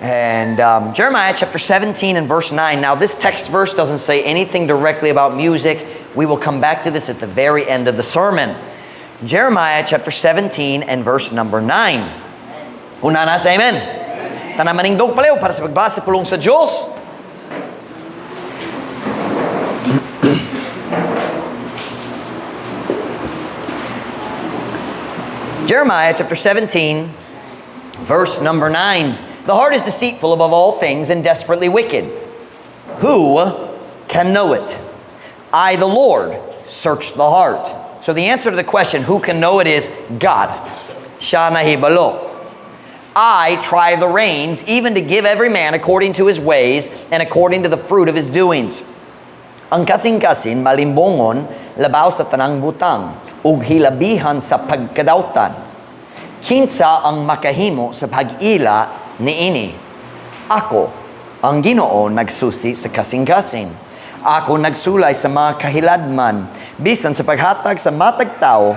And Jeremiah chapter 17 and verse 9. Now, this text verse doesn't say anything directly about music. We will come back to this at the very end of the sermon. Jeremiah chapter 17 and verse number 9. Una na sa amen. Tanan manindog palihog para sa pagbasa pulong sa Diyos. Jeremiah chapter 17, verse number 9. The heart is deceitful above all things and desperately wicked. Who can know it? I, the Lord, search the heart. So the answer to the question, who can know it, is God. Siya nahibalo. I try the reins, even to give every man according to his ways and according to the fruit of his doings. Ang kasing-kasin malimbongon labaw sa tanang butang ug hilabihan sa pagkadawtan. Kinsa ang makahimo sa pag-ila niini? Ako, ang Ginoo, nagsusi sa kasing-kasing. Ako nagsulay sa mga kahiladman, bisan sa paghatag sa matag tao,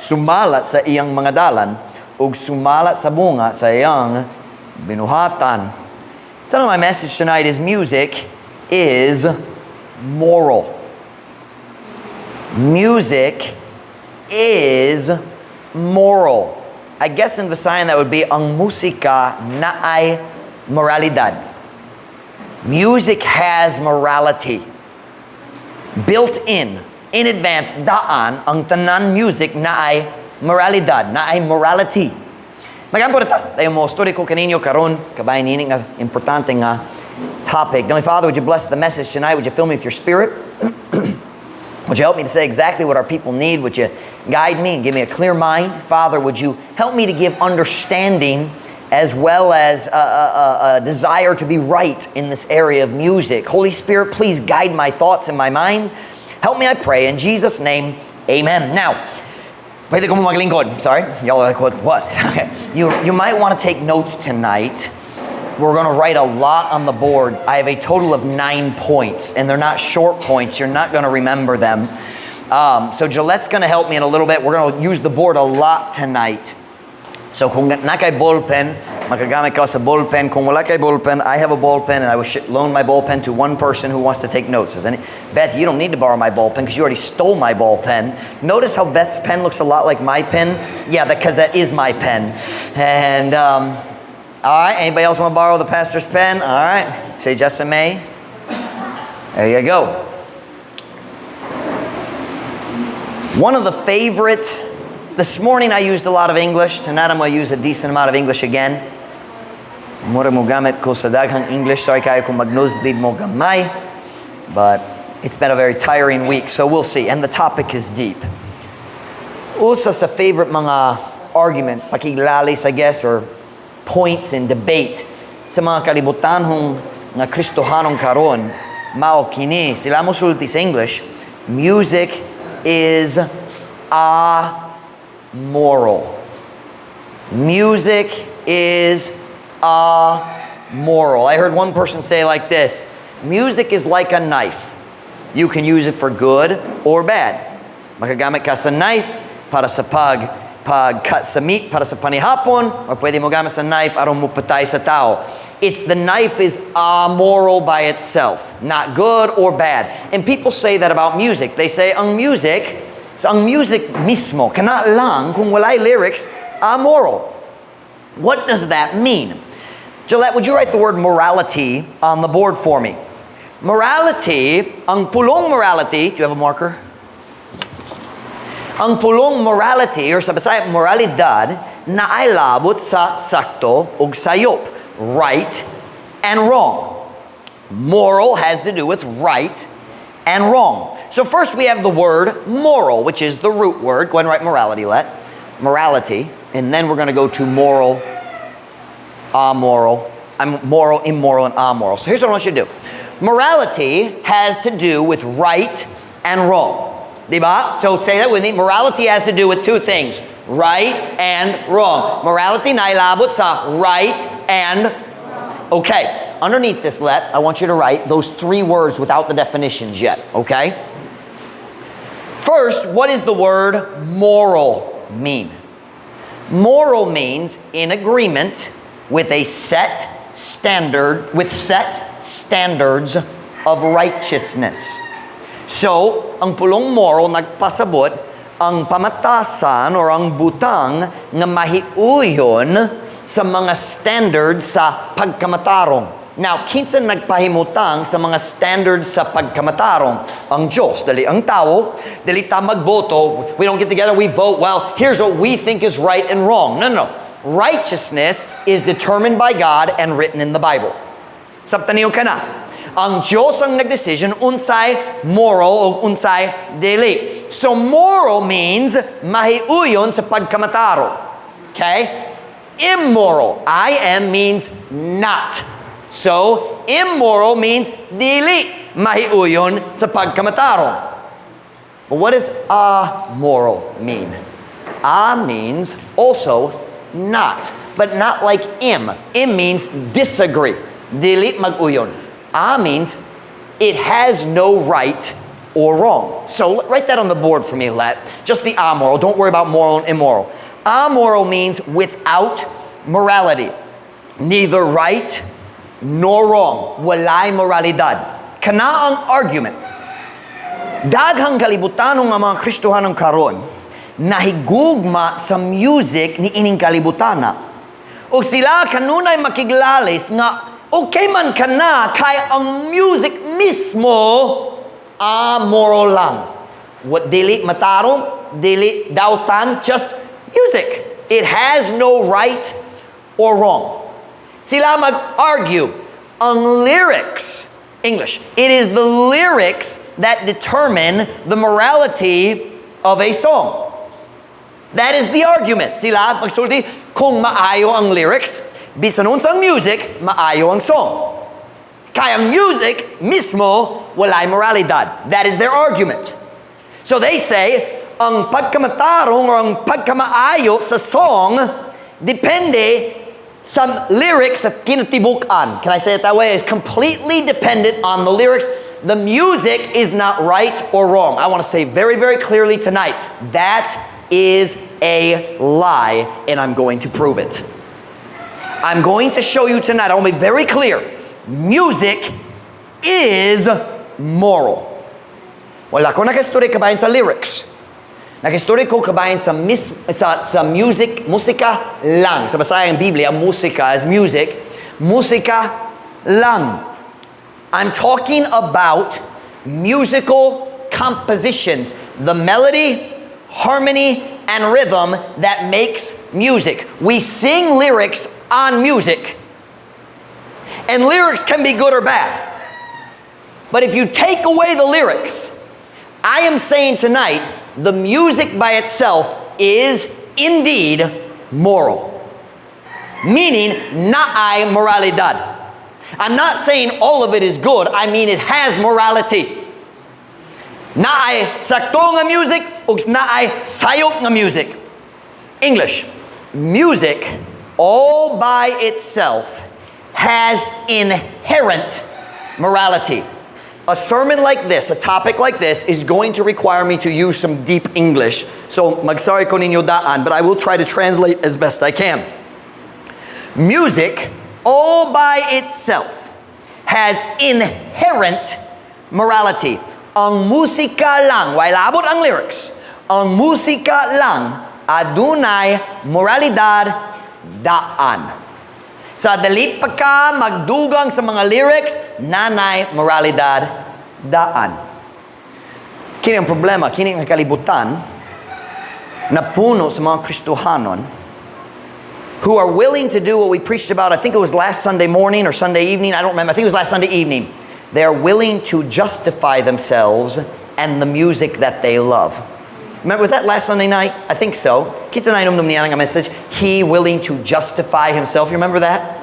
sumala sa iyang mga dalan, ug sumala sa bunga sa iyang binuhatan. Title of my message tonight is "Music is Moral." Music is moral. I guess in Visayan that would be ang musika naay moralidad. Music has morality. Built in advance, daan, ang tanan music naay moralidad, naay morality. Mag-ampo ta, tayo mo story ko kaninyo karon, kabay nini nga importante nga topic. Heavenly Father, would you bless the message tonight? Would you fill me with your Spirit? Would you help me to say exactly what our people need? Would you guide me and give me a clear mind? Father, would you help me to give understanding as well as a desire to be right in this area of music? Holy Spirit, please guide my thoughts and my mind. Help me, I pray. In Jesus' name, amen. Now, pwede ko mo maglingkod. Sorry. Y'all are like, "What? What?" Okay. You might want to take notes tonight. We're going to write a lot on the board. I have a total of 9 points, and they're not short points. You're not going to remember them. So Gillette's going to help me in a little bit. We're going to use the board a lot tonight. So kung naa kay ballpen, makagamit ka sa ballpen. Kung wala kay ballpen, I have a ballpen, and I will loan my ballpen to one person who wants to take notes. Beth, you don't need to borrow my ballpen because you already stole my ballpen. Notice how Beth's pen looks a lot like my pen? Yeah, because that is my pen. And all right, anybody else want to borrow the pastor's pen? All right, say Jessa May. There you go. One of the favorite, this morning I used a lot of English. Tonight I'm going to use a decent amount of English again. Mura mo gamit ko sa daghang English. Sorry kayo kung mag-nosebleed mo gamay. But it's been a very tiring week, so we'll see. And the topic is deep. Usa sa favorite mga arguments, pakiglalis, I guess, or points in debate sa mga kalibutanhong nga Kristohanon karon, mao kini sila mo sulti sa English, music is amoral. Music is amoral. I heard one person say like this: "Music is like a knife. You can use it for good or bad." Makagamit ka sa knife para sa pag cut sa meat para sa panihapon, or pwede mo gamit sa knife aron mo patay sa tao. The knife is amoral by itself, not good or bad. And people say that about music. They say ang music, sa ang music mismo, kana lang kung walay lyrics, amoral. What does that mean? Gillette, would you write the word morality on the board for me? Morality, ang pulong morality, do you have a marker? Ang pulong morality, or sa Bisaya, moralidad, naay labot sa sakto ug sayop. Right and wrong. Moral has to do with right and wrong. So first we have the word moral, which is the root word. Go ahead and write morality, let. Morality. And then we're going to go to moral, amoral. I'm moral, immoral, and amoral. So here's what I want you to do. Morality has to do with right and wrong. Diba? So say that with me. Morality has to do with two things: right and wrong. Morality naay labot sa right and okay. Underneath this, let, I want you to write those three words without the definitions yet, okay? First, what does the word moral mean? Moral means in agreement with a set standard, with set standards of righteousness. So, ang pulong moral nagpasabot ang pamatasan or ang butang nga mahiuyon sa mga standards sa pagkamatarong. Now, kinsa nagpahimutang sa mga standards sa pagkamatarong? Ang Diyos. Dili ang tao, dili ta magboto. We don't get together, we vote, "Well, here's what we think is right and wrong." No. Righteousness is determined by God and written in the Bible. Sabtan niyo kana. Ang Diyos ang nagdecision unsay moral o unsay dili. So moral means mahiuyon sa pagkamatarong. Okay? Immoral. I-M means not. So, immoral means dili mahiuyon sa pagkamatarong. But what does amoral mean? A means also not, but not like im. Im means disagree. Dili mag-uyon. A means it has no right or wrong. So write that on the board for me, Let. Just the amoral. Don't worry about moral and immoral. Amoral means without morality. Neither right nor wrong. Walay moralidad. Kana ang argument. Daghang kalibutanon nga mga Kristohanon karon nahigugma sa music ni ining kalibutana. O sila kanunay makiglalis nga okay man kana kay ang music mismo amoral lang. What dili matarong, dili dautan, just music. It has no right or wrong. Sila mag-argue ang lyrics, English, it is the lyrics that determine the morality of a song. That is the argument. Sila magsulti, kung maayo ang lyrics, bisan unsang music, maayo ang song. Kaya ang music mismo walay moralidad. That is their argument. So they say, ang pagkamatarong o ang pagkamaayo sa song depende sa lyrics at kinatibukan. Can I say it that way? It's completely dependent on the lyrics. The music is not right or wrong. I want to say very, very clearly tonight, that is a lie, and I'm going to prove it. I'm going to show you tonight, I want to be very clear. Music is moral. Wala ko nag-istorya kabahin sa lyrics. Nag-istorya ko kabahin sa music, musika lang. Sa Bisaya ang Biblia, musika is music. Musika lang. I'm talking about musical compositions. The melody, harmony, and rhythm that makes music. We sing lyrics on music. And lyrics can be good or bad. But if you take away the lyrics, I am saying tonight, the music by itself is indeed moral. Meaning, naay moralidad. I'm not saying all of it is good. I mean it has morality. Naay sakto nga music ug naay sayop nga music. English. Music all by itself has inherent morality. A sermon like this, a topic like this, is going to require me to use some deep English. So, magsorry ko ninyo daan, but I will try to translate as best I can. Music, all by itself, has inherent morality. Ang musika lang, way labot ang lyrics, ang musika lang, adunay moralidad daan. Sa dili pa ka magdugang sa mga lyrics, naay moralidad daan. Kini ang problema, kini ang kalibutan na puno sa mga Kristohanon who are willing to do what we preached about, I think it was last Sunday morning or Sunday evening, I don't remember, I think it was last Sunday evening. They are willing to justify themselves and the music that they love. Remember, was that last Sunday night? I think so. Kinsa nakahinumdom niya nga message, he willing to justify himself. You remember that?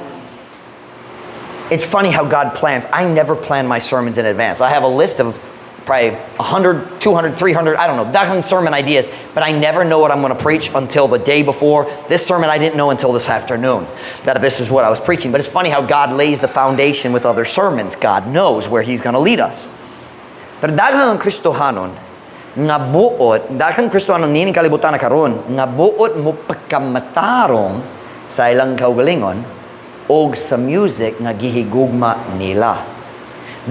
It's funny how God plans. I never plan my sermons in advance. I have a list of probably 100, 200, 300, I don't know, daghang sermon ideas, but I never know what I'm going to preach until the day before. This sermon I didn't know until this afternoon that this is what I was preaching. But it's funny how God lays the foundation with other sermons. God knows where He's going to lead us. Pero daghang ang Kristohanon nga buot, daghang Kristohanon nining kalibutan na karon nga buot mo pagkamatarong sa ilang kaugalingon, Og sa music nga gihigugma nila.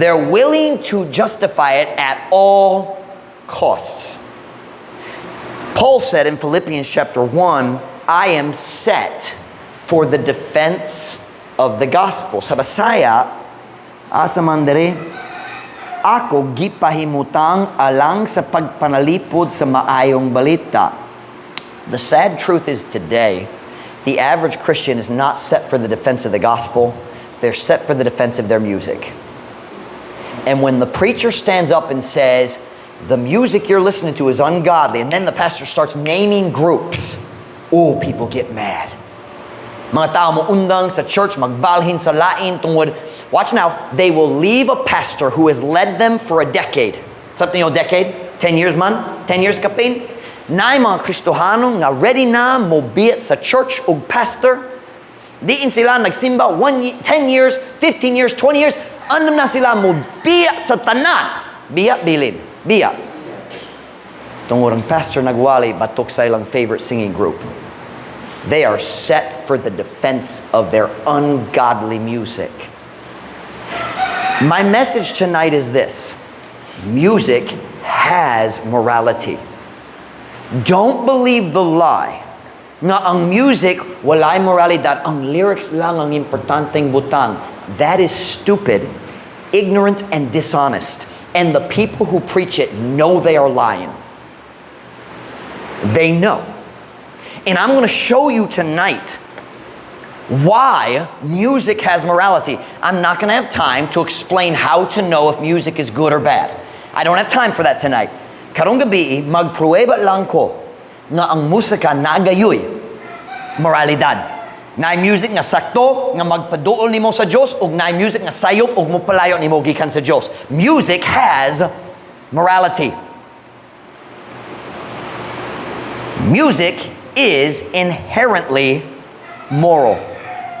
They're willing to justify it at all costs. Paul said in Philippians chapter 1, "I am set for the defense of the gospel." Sa Bisaya, asa man diri, "Ako gipahimutang alang sa pagpanalipod sa maayong balita." The sad truth is today, the average Christian is not set for the defense of the gospel. They're set for the defense of their music. And when the preacher stands up and says, "The music you're listening to is ungodly," and then the pastor starts naming groups, oh, people get mad. Mga tao mo undang sa church, magbalhin sa lain tungod. Watch now, they will leave a pastor who has led them for a decade. Something you know, decade? 10 years man? 10 years kapin? Naay mga Kristohano nga ready na mobiya sa church ug pastor. Diin sila nagsimba 10 years, 15 years, 20 years, andam na sila mo biya sa tanan. Biya, bilin. Biya. Tungod ang pastor nagwali batok sa ilang favorite singing group. They are set for the defense of their ungodly music. My message tonight is this: music has morality. Don't believe the lie nga ang music walay moralidad, ang lyrics lang ang importanteng butang. That is stupid, ignorant, and dishonest. And the people who preach it know they are lying. They know. And I'm going to show you tonight why music has morality. I'm not going to have time to explain how to know if music is good or bad. I don't have time for that tonight. Karong gabii, magpruweba lang ko nga ang musika naa gayoy moralidad. Naay music nga sakto, nga magpaduol nimo sa Dios, ug naay music nga sayop ug mopalayo nimo gikan sa Dios. Music has morality. Music is inherently moral.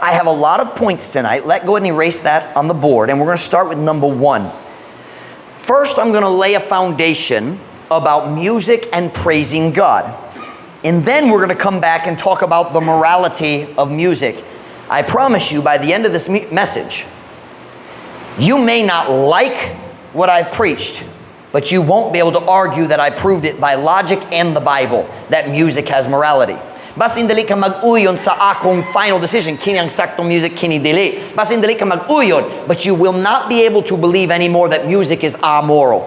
I have a lot of points tonight. Let go ahead and erase that on the board, and we're going to start with number one. First, I'm going to lay a foundation about music and praising God. And then we're going to come back and talk about the morality of music. I promise you, by the end of this message, you may not like what I've preached, but you won't be able to argue that I proved it by logic and the Bible that music has morality. Basin dili ka mag-uyon sa akong final decision, kini ang saktong music, kini dili. Basin dili ka mag-uyon, but you will not be able to believe anymore that music is amoral.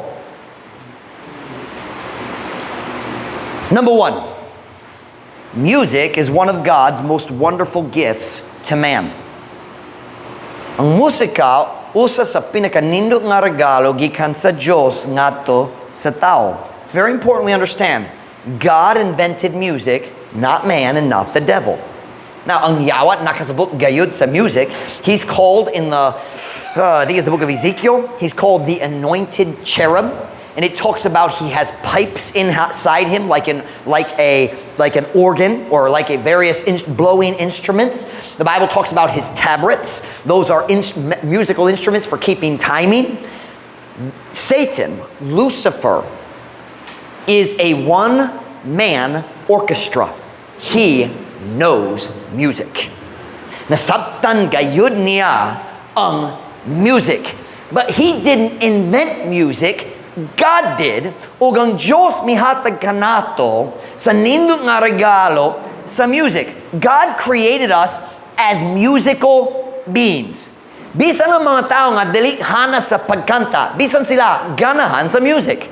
Number one, music is one of God's most wonderful gifts to man. Ang musika, usa sa pinakanindot nga regalo gikan sa Dios ngadto sa tao. It's very important we understand. God invented music, not man and not the devil. Now, ang yawat nakasabot gayud sa music. He's called in the, I think it's the book of Ezekiel, he's called the anointed cherub. And it talks about he has pipes inside him like an organ or like a various blowing instruments. The Bible talks about his tabrets. Those are musical instruments for keeping timing. Satan, Lucifer, is a one-man orchestra. He knows music. Nasabtan gayud niya ang music. But he didn't invent music. God did. Ug ang Diyos mihatag kanato sa nindot nga regalo sa music. God created us as musical beings. Bisan ang mga tao nga dili hana sa pagkanta, bisan sila ganahan sa music.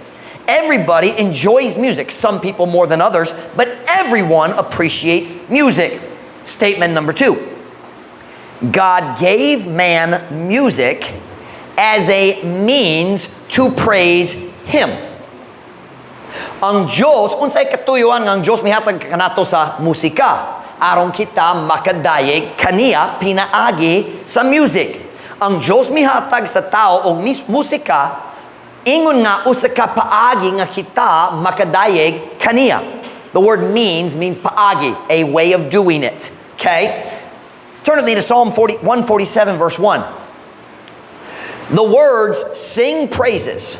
Everybody enjoys music. Some people more than others, but everyone appreciates music. Statement number two. God gave man music as a means to praise Him. Ang Diyos, unsay katuyuan nga ang Diyos mihatag kanato sa musika? Aron kita makadayeg kaniya pinaagi sa music. Ang Diyos mihatag sa tao og musika ingon nga usa ka paagi nga kita makadayeg kaniya. The word "means" means paagi, a way of doing it. Okay? Turn with me to Psalm 40, 147 verse 1. The words "sing praises,"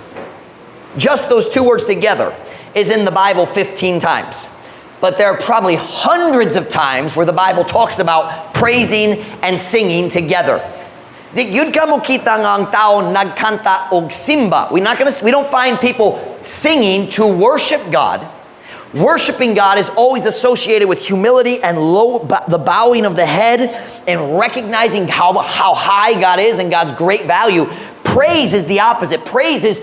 just those two words together, is in the Bible 15 times. But there are probably hundreds of times where the Bible talks about praising and singing together. Di gyud ka mokita nga ang tao nagkanta og simba. We not gonna, we don't find people singing to worship God. Worshiping God is always associated with humility and the bowing of the head and recognizing how high God is and God's great value. Praise is the opposite. Praise is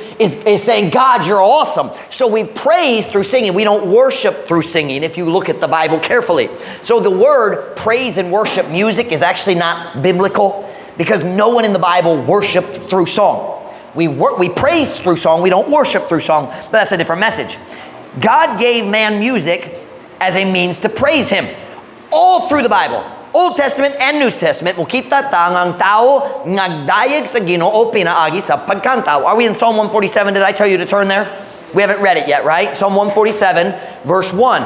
saying, "God, you're awesome." So we praise through singing. We don't worship through singing if you look at the Bible carefully. So the word praise and worship music is actually not biblical because no one in the Bible worshiped through song. We praise through song, we don't worship through song, but that's a different message. God gave man music as a means to praise him. All through the Bible, Old Testament and New Testament, mokita ta nga ang tao nagdayeg sa Ginoo pinaagi sa pagkanta. Are we in Psalm 147? Did I tell you to turn there? We haven't read it yet, right? Psalm 147, verse 1.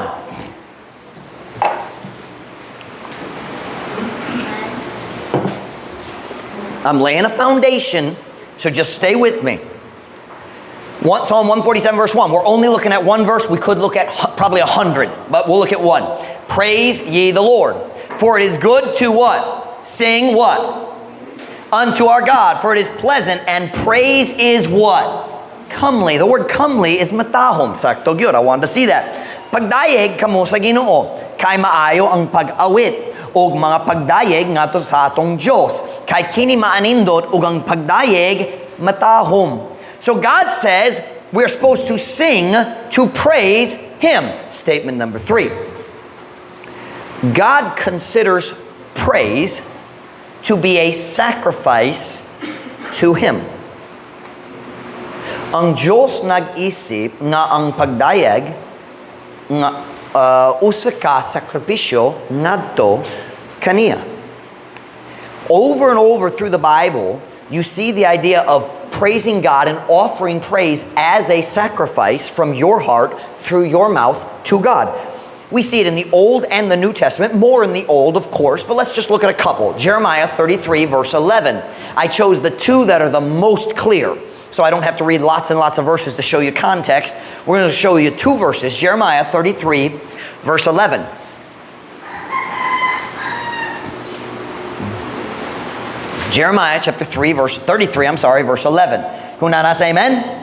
I'm laying a foundation, so just stay with me. Psalm 147, verse 1. We're only looking at one verse. We could look at probably 100, but we'll look at one. "Praise ye the Lord. For it is good to" what? "Sing" what? "Unto our God, for it is pleasant, and praise is" what? "Comely." The word "comely" is matahom. Sakto gyud. I wanted to see that. Pagdayeg kamo sa Ginoo, kay maayo ang pag-awit og mga pagdayeg ngadto sa atong Dios. Kay kini maanindot ug ang pagdayeg matahom. So God says we're supposed to sing to praise Him. Statement number three. God considers praise to be a sacrifice to Him. Ang Diyos nag-isip nga ang pagdayeg nga usa ka sakripisyo ngadto kaniya. Over and over through the Bible, you see the idea of praising God and offering praise as a sacrifice from your heart through your mouth to God. We see it in the Old and the New Testament, more in the Old, of course, but let's just look at a couple. Jeremiah 33, verse 11. I chose the two that are the most clear, so I don't have to read lots and lots of verses to show you context. We're going to show you two verses: Jeremiah 33, verse 11. Jeremiah chapter 3, verse 33, I'm sorry, verse 11. Kung naa na, say amen.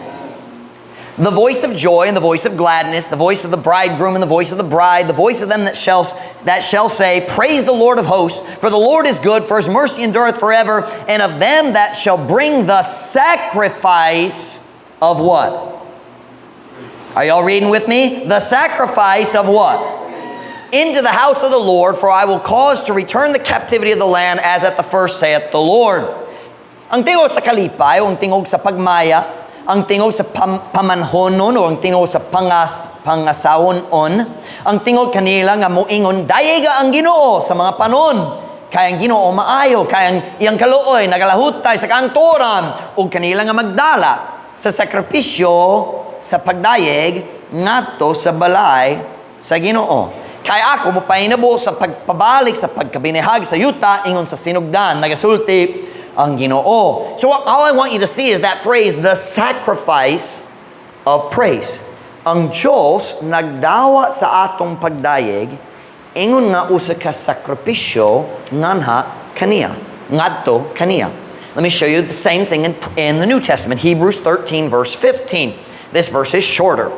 "The voice of joy and the voice of gladness, the voice of the bridegroom and the voice of the bride, the voice of them that shall say, 'Praise the Lord of hosts, for the Lord is good, for his mercy endureth forever,' and of them that shall bring the sacrifice" of what? Are y'all reading with me? The sacrifice of what? "Into the house of the Lord, for I will cause to return the captivity of the land as at the first, saith the Lord." Ang tingog sa kalipay, o ang tingog sa pagmaya, ang tingog sa pamanhonon, o ang tingog sa pangasawon-on, ang tingog kanila nga moingon, "Dayega ang Ginoo sa mga panon. Kay ang Ginoo maayo, kay ang iyang kaluoy nagalahutay sa kaangturan," ug kanila nga magdala sa sakripisyo sa pagdayeg ngadto sa balay sa Ginoo. Kay ako mopahinabo sa pagpabalik sa pagkabinihag sa yuta ingon sa sinugdan, nagasulti ang Ginoo. So all I want you to see is that phrase, "the sacrifice of praise." Ang Diyos nagdawa sa atong pagdayeg ingon nga usa ka sakripisyo nganha kaniya, ngadto kaniya. Let me show you the same thing in the New Testament, Hebrews 13 verse 15. This verse is shorter.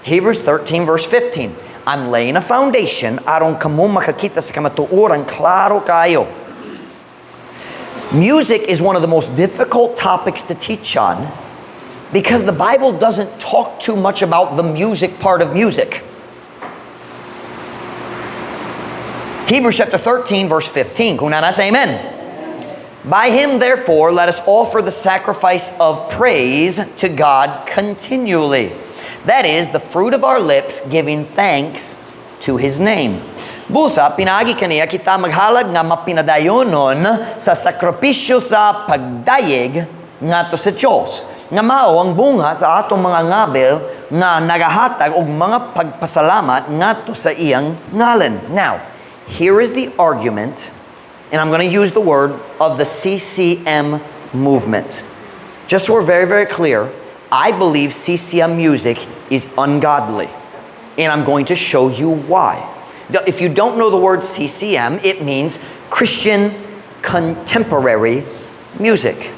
Hebrews 13 verse 15. I'm laying a foundation aron kamo makakita sa kamatuoran klaro kayo. Music is one of the most difficult topics to teach on because the Bible doesn't talk too much about the music part of music. Hebrews chapter 13, verse 15. Kung naa na, say amen. "By him, therefore, let us offer the sacrifice of praise to God continually. That is, the fruit of our lips, giving thanks to his name." Busa, pinaagi kaniya kita maghalad nga mapinadayonon sa sakripisyo sa pagdayeg ngadto sa Diyos. Nga mao ang bunga sa atong mga ngabil nga nagahatag og mga pagpasalamat ngadto sa iyang ngalan. Now, here is the argument, and I'm going to use the word of the CCM movement. Just so we're very, very clear, I believe CCM music is ungodly. And I'm going to show you why. If you don't know the word CCM, it means Christian Contemporary Music.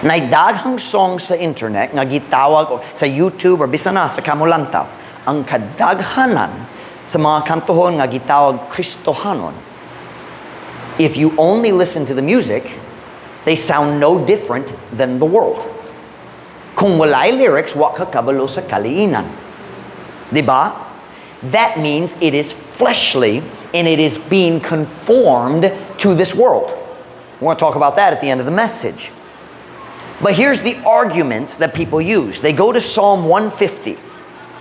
Nay daghang song sa internet nga gitawag o sa YouTube or bisan na sa kamulantaw. Ang kadaghanan sa mga kantohon nga gitawag Kristohanon. If you only listen to the music, they sound no different than the world. Kung walay lyrics, wa ka kabalo sa kaliinan. Di ba? That means it is fleshly and it is being conformed to this world. We're going to talk about that at the end of the message. But here's the argument that people use. They go to Psalm 150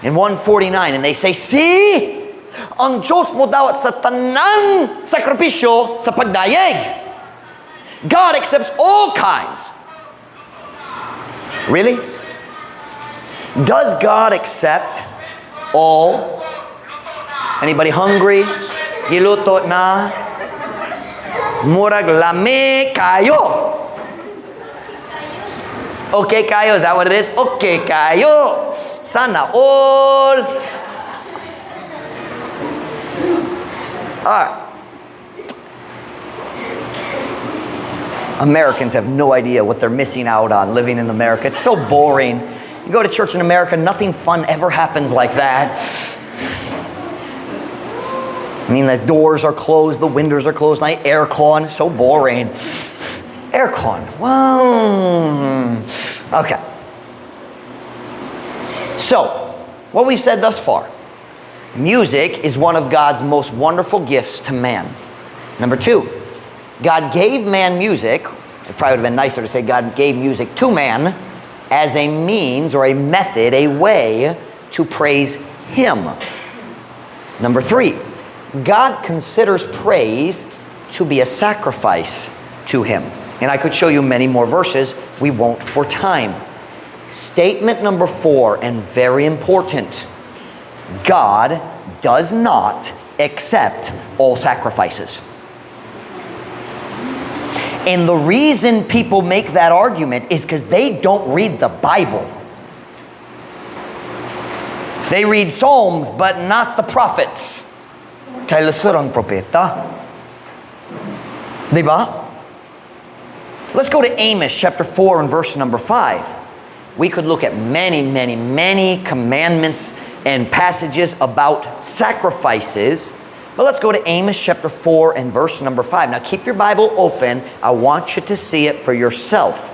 and 149 and they say, "See, ang Diyos mo dawat sa tanan sakripisyo sa pagdayeg. God accepts all kinds." Really? Does God accept all? Anybody hungry? Giluto na? Murag lami kayo. Okay kayo, is that what it is? Okay kayo. Sana all. All right. Americans have no idea what they're missing out on living in America. It's so boring. You go to church in America, nothing fun ever happens like that. I mean, the doors are closed, the windows are closed, night aircon, so boring. Aircon. Well, okay. So, what we've said thus far: music is one of God's most wonderful gifts to man. Number two, God gave man music. It probably would have been nicer to say God gave music to man as a means or a method, a way to praise Him. Number three, God considers praise to be a sacrifice to Him. And I could show you many more verses. We won't for time. Statement number four, and very important: God does not accept all sacrifices. And the reason people make that argument is because they don't read the Bible. They read Psalms, but not the prophets. Kay lisod ang propeta. Diba? Let's go to Amos chapter 4 and verse number 5. We could look at many, many, many commandments and passages about sacrifices. But let's go to Amos chapter 4 and verse number 5. Now keep your Bible open. I want you to see it for yourself.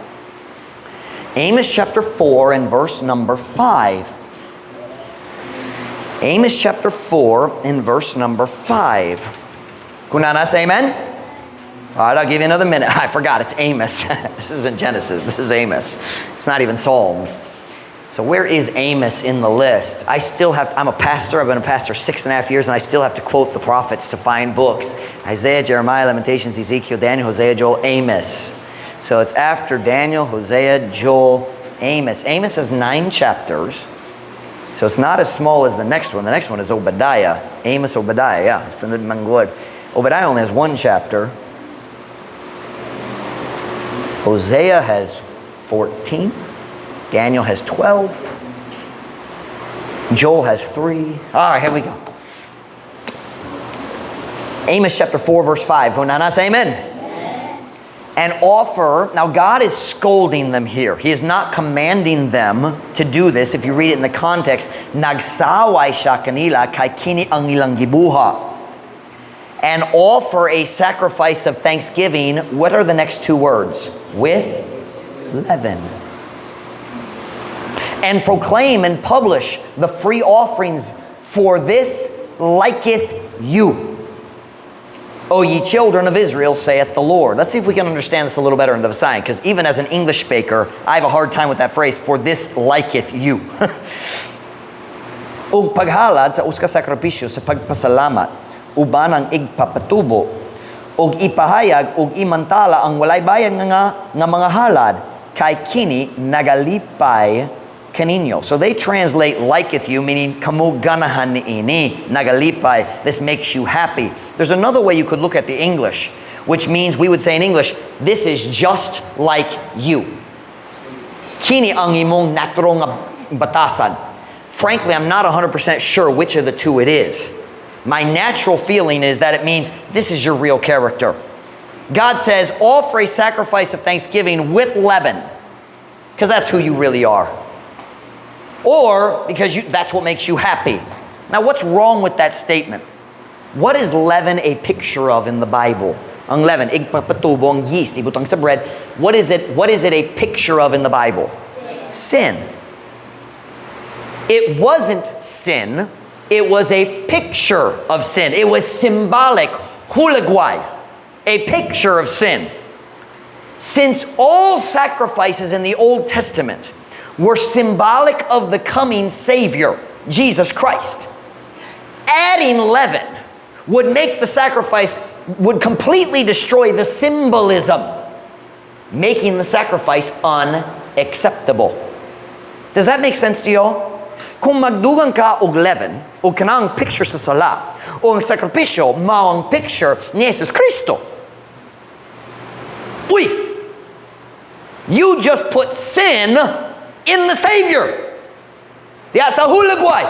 Amos chapter 4 and verse number 5. Amos chapter 4 and verse number 5. Kung naa na, say amen? All right, I'll give you another minute. I forgot, it's Amos. This isn't Genesis, this is Amos. It's not even Psalms. So where is Amos in the list? I'm a pastor, I've been a pastor 6.5 years, and I still have to quote the prophets to find books. Isaiah, Jeremiah, Lamentations, Ezekiel, Daniel, Hosea, Joel, Amos. So it's after Daniel, Hosea, Joel, Amos. Amos has nine chapters. So it's not as small as the next one. The next one is Obadiah. Amos, Obadiah, yeah. Sunod man gud. Obadiah only has one chapter. Hosea has 14. Daniel has 12. Joel has 3. All right, here we go. Amos chapter 4, verse 5. Kung naa na, say amen. And offer, now God is scolding them here. He is not commanding them to do this. If you read it in the context, nagsaway siya kanila kay kini ang ilang gibuhat. And offer a sacrifice of thanksgiving. What are the next two words? With leaven. And proclaim and publish the free offerings, for this liketh you, O ye children of Israel, saith the Lord. Let's see if we can understand this a little better in the Visayan, because even as an English speaker, I have a hard time with that phrase, "for this liketh you." Ug paghalad sa usa ka sakripisyo sa pagpasalamat, uban ang igpapatubo, ug ipahayag ug imantala ang walay bayad nga mga halad, kay kini nagalipay kaninyo. So they translate "liketh you," meaning kamo ganahan niini, nagalipay, this makes you happy. There's another way you could look at the English, which means we would say in English, "This is just like you." Kini ang imong natural nga batasan. Frankly, I'm not 100% sure which of the two it is. My natural feeling is that it means this is your real character. God says, "Offer a sacrifice of thanksgiving with leaven," because that's who you really are. Or because that's what makes you happy. Now, what's wrong with that statement? What is leaven a picture of in the Bible? Ang leaven, igpapatubo ang yeast, ibutang sa bread. What is it? What is it a picture of in the Bible? Sin. It wasn't sin. It was a picture of sin. It was symbolic. Hulagway. A picture of sin. Since all sacrifices in the Old Testament were symbolic of the coming Savior, Jesus Christ, adding leaven would make the sacrifice, would completely destroy the symbolism, making the sacrifice unacceptable. Does that make sense to y'all? Kung magdugang ka og leaven, o kanang picture sa sala, o ang sakripisyo mao ang picture ni Jesus Kristo. Uy! You just put sin in the Savior. Diya sa hulagway.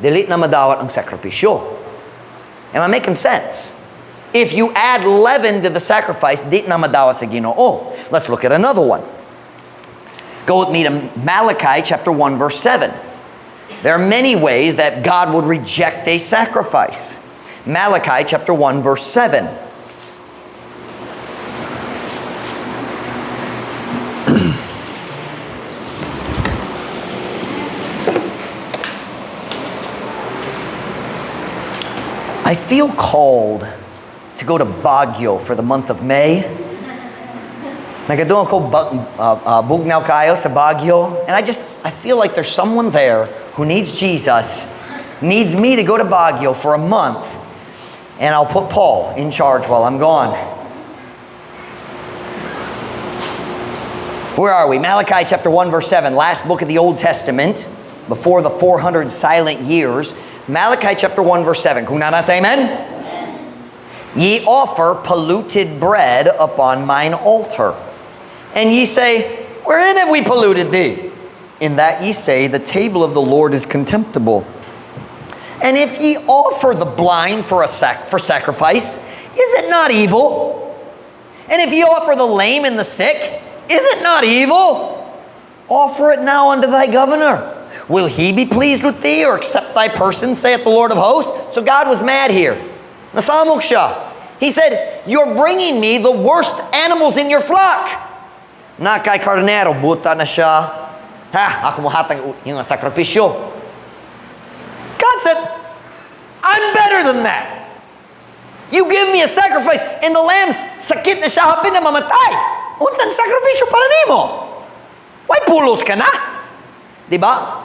Dili na madawat ang sakripisyo. Am I making sense? If you add leaven to the sacrifice, di na madawat sa Ginoo. Let's look at another one. Go with me to Malachi chapter 1 verse 7. There are many ways that God would reject a sacrifice. Malachi chapter 1 verse 7. I feel called to go to Baguio for the month of May. Nagadung ko bugnaw kayo sa Baguio, and I feel like there's someone there who needs Jesus, needs me to go to Baguio for a month, and I'll put Paul in charge while I'm gone. Where are we? Malachi chapter 1 verse 7, last book of the Old Testament, before the 400 silent years. Malachi chapter 1 verse 7. Kung naa na, say amen. Ye offer polluted bread upon mine altar. And ye say, "Wherein have we polluted thee?" In that ye say, "The table of the Lord is contemptible." And if ye offer the blind for sacrifice, is it not evil? And if ye offer the lame and the sick, is it not evil? Offer it now unto thy governor. Will he be pleased with thee or accept thy person, saith the Lord of hosts? So God was mad here. Nasamok siya. He said, "You're bringing me the worst animals in your flock." Naa kay karnero, buta na siya. Ha, ako mohatag yung sakripisyo. God said, "I'm better than that. You give me a sacrifice and the lamb's sakit na siya, hapin na mamatay. Unsang sakripisyo para nimo? Why pulos ka na? Diba?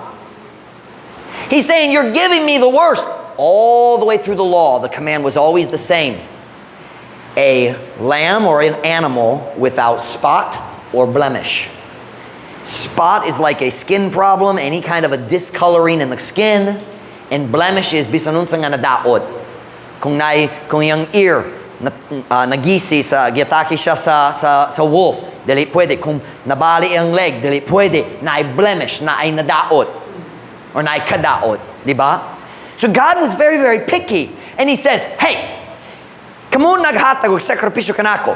He's saying, "You're giving me the worst." All the way through the law, the command was always the same. A lamb or an animal without spot or blemish. Spot is like a skin problem, any kind of a discoloring in the skin, and blemish is bisan unsa nga nadaot. Kung iyang ear na, nagisi sa giatake siya sa wolf, dili pwede. Kung nabali ang leg, dili pwede. Naay blemish, naay nadaot or naay kadaot, di ba? So God was very, very picky. And he says, "Hey, kamo naghatag og sakripisyo kanako.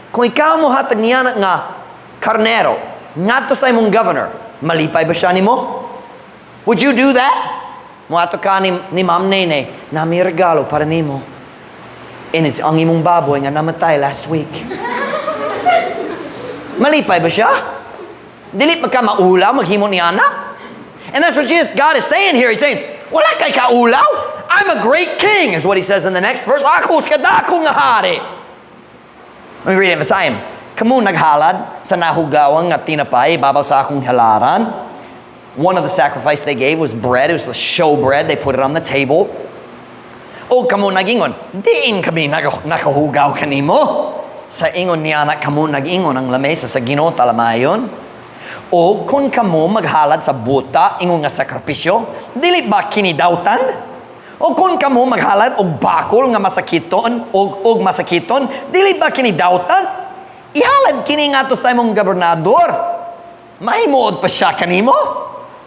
Kung ikaw mo hatag niya nga karnero ngadto sa imong governor, malipay ba siya nimo? Would you do that?" Moadto ka ni Ma'am Nene, "Naa mi regalo para nimo." And it's ang imong baboy nga namatay last week. Malipay ba siya? Dili pa ka maulaw maghimo niana? And that's what Jesus, God is saying here. He's saying, "Wala kay kaulaw. I'm a great king," is what he says in the next verse. Ako sa kadako nga hari. Let me read it in Visayan. Kamo naghalad sa nahugawang nga tinapay, ibabaw sa akong halaran. One of the sacrifice they gave was bread. It was the show bread. They put it on the table. O kamo nagingon, "Diin kami nakahugaw kanimo?" Sa ingon niya na kamo nagingon ang lamesa sa Ginoo talamayon. O kung kamo maghalad sa buta ingon nga sakripisyo, dili ba kini dautan? O kung kamo maghalad og bakol nga masakiton og masakiton, dili ba kini dautan? Ihalad kini ngadto sa imong gobernador. Mahimuot pa siya kanimo?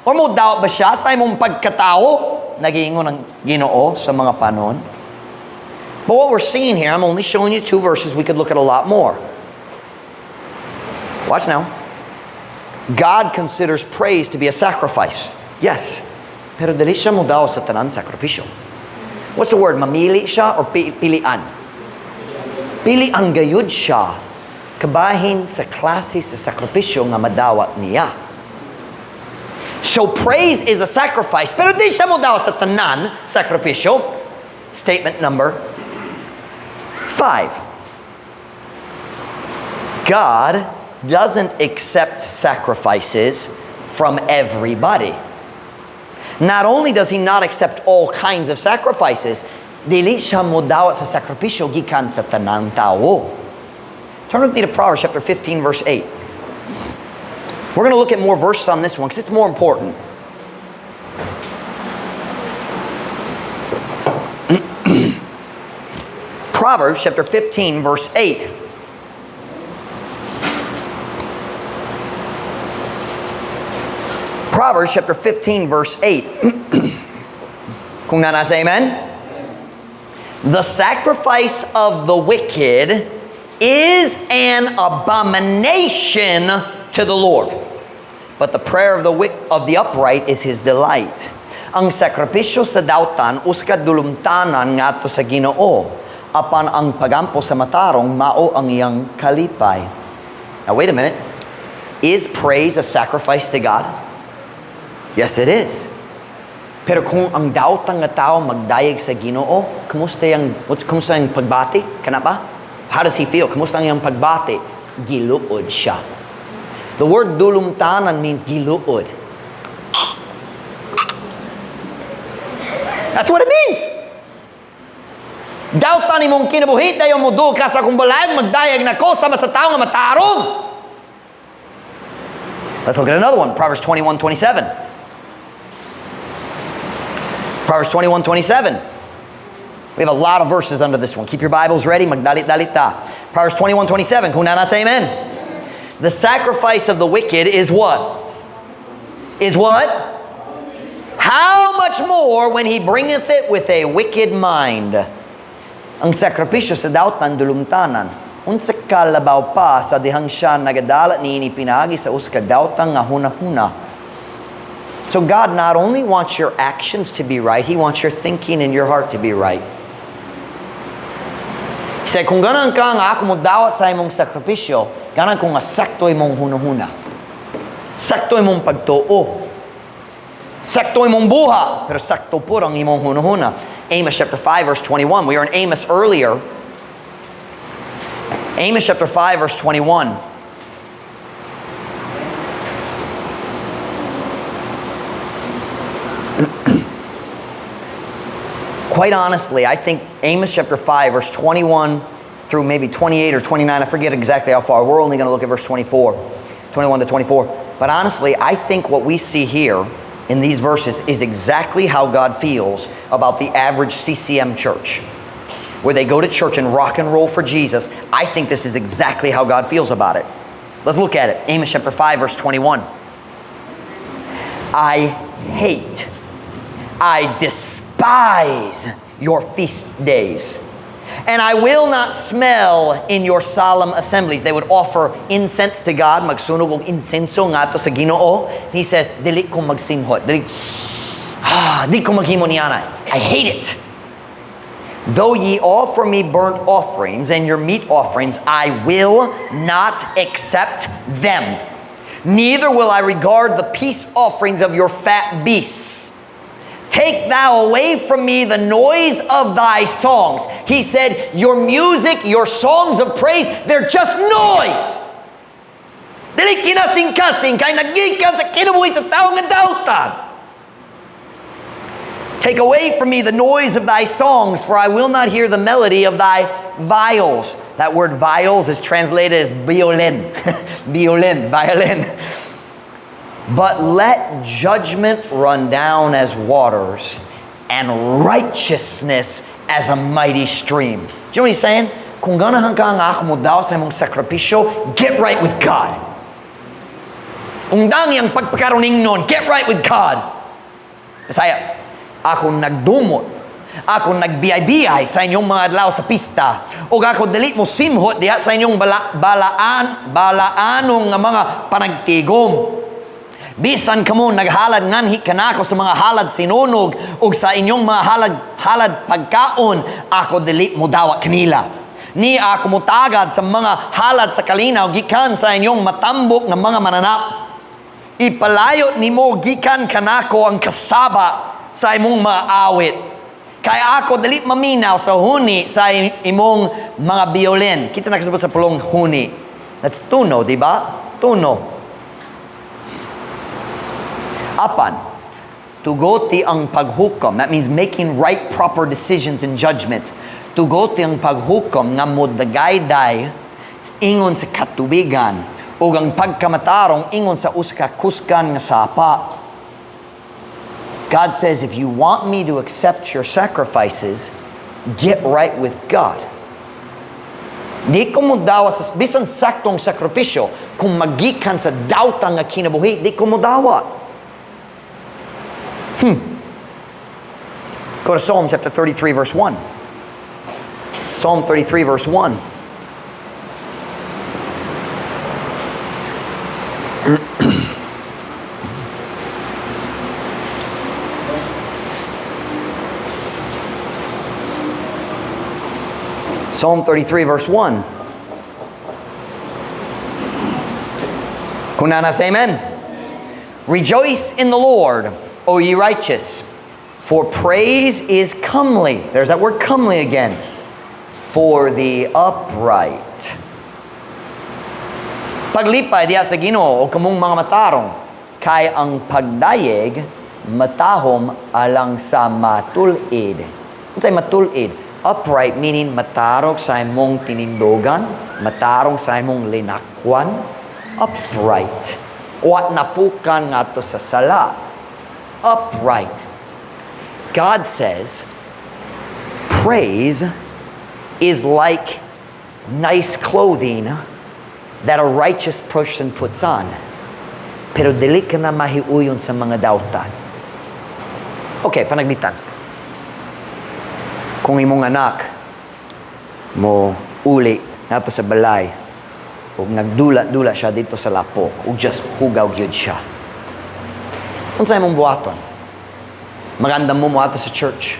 Or mo dawat ba siya sa imong pagkatao? Nagiingon ang Ginoo sa mga panon. But what we're seeing here, I'm only showing you two verses. We could look at a lot more. Watch now. God considers praise to be a sacrifice. Yes. Pero dili siya mo dawat sa tanan sakripisyo. What's the word? Mamili siya or pilian? Pilian gayud siya kabahin sa klase sa sakripisyo nga madawat niya. So praise is a sacrifice, pero di siya mo dawat sa tanan sakripisyo. Statement number 5. God doesn't accept sacrifices from everybody. Not only does He not accept all kinds of sacrifices, dili siya mo dawat sa sakripisyo gikan sa tanang tao. Turn with me to Proverbs chapter 15, verse 8. We're going to look at more verses on this one because it's more important. Proverbs chapter 15, verse 8. Proverbs chapter 15, verse 8. Kung naa na, say amen. The sacrifice of the wicked is an abomination to the Lord, but the prayer of the upright is His delight. Ang sakripisyo sa dautan usa ka dulumtanan ngadto sa Ginoo, apan ang pagampo sa matarong mao ang iyang kalipay. Now wait a minute. Is praise a sacrifice to God? Yes, it is. Pero kung ang dautan nga tao magdayeg sa Ginoo, kumusta ang pagbati? Kana ba? How does he feel? Kumusta ang iyang pagbati? Giluod siya. The word dulumtanan means giluod. That's what it means. Dautan imong kinabuhi, dayon mo duol ka sa akong balay, magdayeg nako sama sa tao nga matarong. Let's look at another one. Proverbs 21:27. Proverbs 21:27. We have a lot of verses under this one. Keep your Bibles ready. Magdalit-dalit ta. Proverbs 21:27. Kung naa na, say amen. The sacrifice of the wicked is what? Is what? How much more when he bringeth it with a wicked mind? Ang sakripisyo sa dautan dulumtanan. Unsa kalabaw pa sa dihang siya nagadala niini pinaagi sa usa ka daotang nga hunahuna. So God not only wants your actions to be right, He wants your thinking and your heart to be right. He said, kung ganahan ka nga ako modawat sa imong sakripisyo, ganahan ko nga sakto imong hunahuna. Sakto imong pagtuo. Sakto imong buhat, pero sakto pud ang imong hunahuna. Amos chapter 5, verse 21. We were in Amos earlier. Amos chapter 5, verse 21. Quite honestly, I think Amos chapter 5, verse 21 through maybe 28 or 29, I forget exactly how far. We're only going to look at verse 24, 21 to 24. But honestly, I think what we see here in these verses is exactly how God feels about the average CCM church, where they go to church and rock and roll for Jesus. I think this is exactly how God feels about it. Let's look at it. Amos chapter 5, verse 21. I hate, I despise your feast days, and I will not smell in your solemn assemblies. They would offer incense to God, magsunog og insenso ngadto sa Ginoo. He says, dili ko magsinghot. Dili, di ko maghimo niana. I hate it. Though ye offer me burnt offerings and your meat offerings, I will not accept them. Neither will I regard the peace offerings of your fat beasts. Take thou away from me the noise of thy songs. He said, your music, your songs of praise, they're just noise. Dili kinasing-kasing, kay nagikan sa kinabuhi sa tao nga dautan. Take away from me the noise of thy songs, for I will not hear the melody of thy viols. That word viols is translated as violin. Violin, violin. But let judgment run down as waters and righteousness as a mighty stream. Do you know what he's saying? Kung ganahan ka nga ako mo dawat sa imong sakripisyo, get right with God. Undang ang pagpakaroningnon. Get right with God. Bisaya, ako nagdumot. Ako nagbiyay-biyay sa inyong mga adlaw sa pista. O ako dili mo simhot diha sa inyong balaanong nga mga panagtigom. Bisan kamo naghalad nganhi kanako sa mga halad sinunog ug sa inyong mga halad pagkaon, ako dili mo dawat kanila. Ni ako motagad sa mga halad sa kalinaw gikan sa inyong matambok nga mga mananap. Ipalayo nimo gikan kanako ang kasaba sa imong mga awit. Kay ako dili maminaw sa huni sa imong mga violin. Kita na kasabot sa pulong huni. That's tuno, di ba? Tuno. Apan, tugoti ang paghukom. That means making right, proper decisions and judgment. Tugoti ang paghukom nga modagayday ingon sa katubigan ug ang pagkamatarong ingon sa usa ka kusgan nga sapa. God says, if you want me to accept your sacrifices, get right with God. Di ko mo dawa sa bisan saktong sakripisyo kung magikan sa dawtang nga kinabuhi, di ko mo dawat. Go to Psalm chapter 33, verse 1. Psalm 33, verse 1. Psalm 33, verse 1. Kung naa na, say amen. Rejoice in the Lord, O ye righteous, for praise is comely. There's that word "comely" again. For the upright. Paglipay diha sa Ginoo o kamong mga matarong, kay ang pagdayeg matahom alang sa matul-id. Unsay matul-id? Upright meaning matarong sa imong tinindugan, matarong sa imong linakwan, upright. Wa napukan ngadto sa sala. Upright. God says, praise is like nice clothing that a righteous person puts on. Pero dili ka na mahiuyon sa mga dautan. Okay, panaglitan. Kung imong anak mo uli nato sa balay ug nagdula-dula siya dito sa lapok ug just hugaw gyud siya. Unsa imong buhaton? Maganda mo moadto sa church.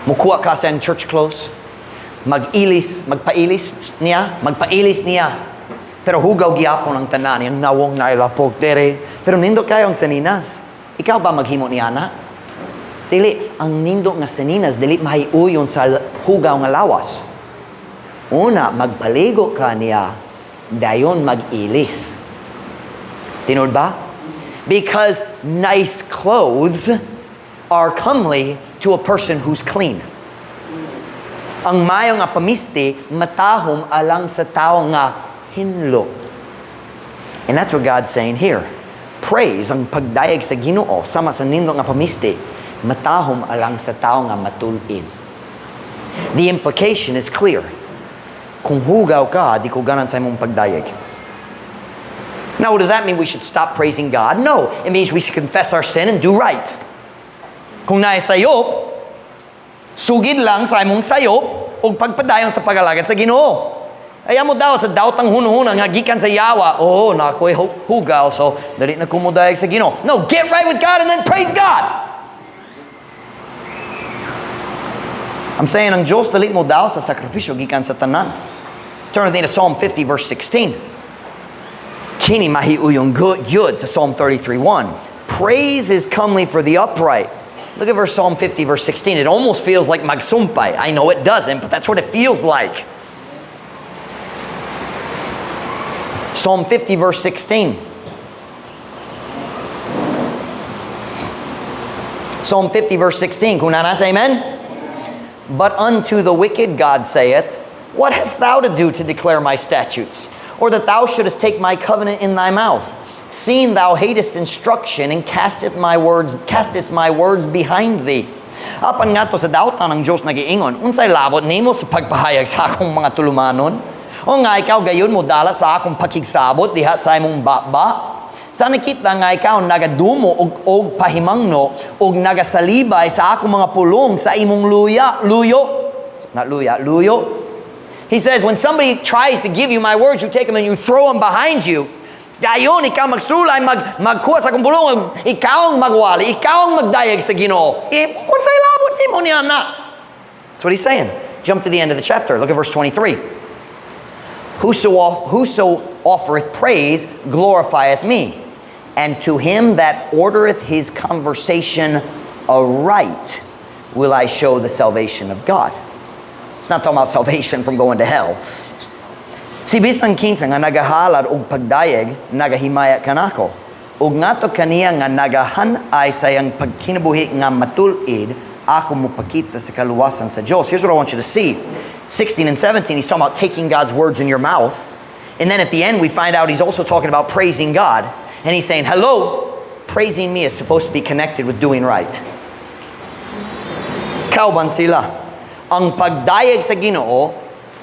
Mukuha ka sa iyang church clothes. Mag-ilis, magpailis niya, magpailis niya. Pero hugaw gihapon ang tanan, yung nawong na ilapok dere. Pero nindot kayo ang saninas. Ikaw ba maghimo niya na? Dili, ang nindot nga saninas, dili mahiuyon sa hugaw nga lawas. Una, magpaligo ka niya, dayon mag-ilis. Tinuod ba? Because nice clothes are comely to a person who's clean. Ang mayo nga pamisti, matahom alang sa tao nga hinlo. And that's what God's saying here. Praise, ang pagdayeg sa Ginoo, sama sa nindot nga pamisti, matahom alang sa tao nga matul-id. The implication is clear. Kung hugaw ka, di ko ganahan sa imong pagdayeg. Now, does that mean we should stop praising God? No. It means we should confess our sin and do right. Kung naay sayop, sugid lang sa imong sayop ug pagpadayon sa pag-alagad sa Ginoo. Ayaw mo daw sa daotang hunahuna nga gikan sa yawa. "Oh, naa ko'y hugaw, so dali na ko modayeg sa Ginoo." No, get right with God and then praise God. I'm saying ang Diyos dali mo daw sa sakripisyo gikan sa tanan. Turn with me to Psalm 50 verse 16. Kini mahiuyong good sa Psalm 33:1. Praise is comely for the upright. Look at verse Psalm 50 verse 16. It almost feels like magsumpay. I know it doesn't, but that's what it feels like. Psalm 50 verse 16. Psalm 50 verse 16. Kung naa na, say amen. But unto the wicked God saith, "What hast thou to do to declare my statutes, or that thou shouldest take my covenant in thy mouth? Seeing thou hatest instruction and castest my words behind thee." Apan ngadto sa dautan ang Diyos nagiingon, "Unsay labot nimo sa pagpahayag sa akong mga tulumanon? O nga ikaw gayon mo dala sa akong pakigsabot diha sa imong baba? Sa nakita nga ikaw nagadumo og pahimangno og nagasalibay sa akong mga pulong sa imong luya, luyo. Not luya, luyo. He says, when somebody tries to give you my words, you take them and you throw them behind you. Dayon, ikaw magsulay, magkuha sa akong pulong, ikaw ang magwali, ikaw ang magdayag sa Ginoo. Eh, unsay labot nimo niya na? That's what he's saying. Jump to the end of the chapter. Look at verse 23. Whoso offereth praise glorifieth me, and to him that ordereth his conversation aright will I show the salvation of God. It's not talking about salvation from going to hell. Si bisan kinsa nga nagahalad og pagdayeg, nagahimaya kanako. Ug ngadto kaniya nga nagahan-ay sa iyang pagkinabuhi nga matul-id, ako mopakita sa kaluwasan sa Diyos. Here's what I want you to see. 16 and 17, he's talking about taking God's words in your mouth. And then at the end, we find out he's also talking about praising God. And he's saying, hello, praising me is supposed to be connected with doing right. Kauban sila. Ang pagdayeg sa Ginoo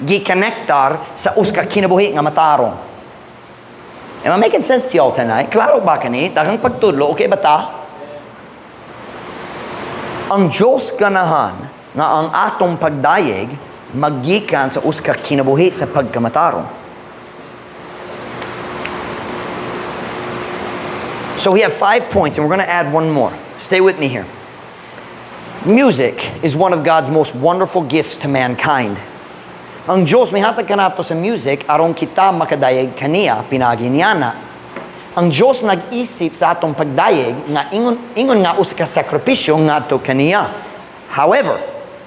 gikonektar sa usa ka kinabuhi nga matarong. Am I making sense to y'all tonight? Klaro ba kani? Daghang pagtudlo, okay ba ta? Ang Diyos ganahan nga ang atong pagdayeg magikan sa usa ka kinabuhi sa pagkamatarong. So we have 5 points, and we're going to add one more. Stay with me here. Music is one of God's most wonderful gifts to mankind. Ang Diyos mihatag kanato sa music aron kita makadayeg kaniya pinagi niana. Ang Diyos nag-isip sa atong pagdayeg nga ingon nga usa ka sakripisyo ngadto kaniya. However,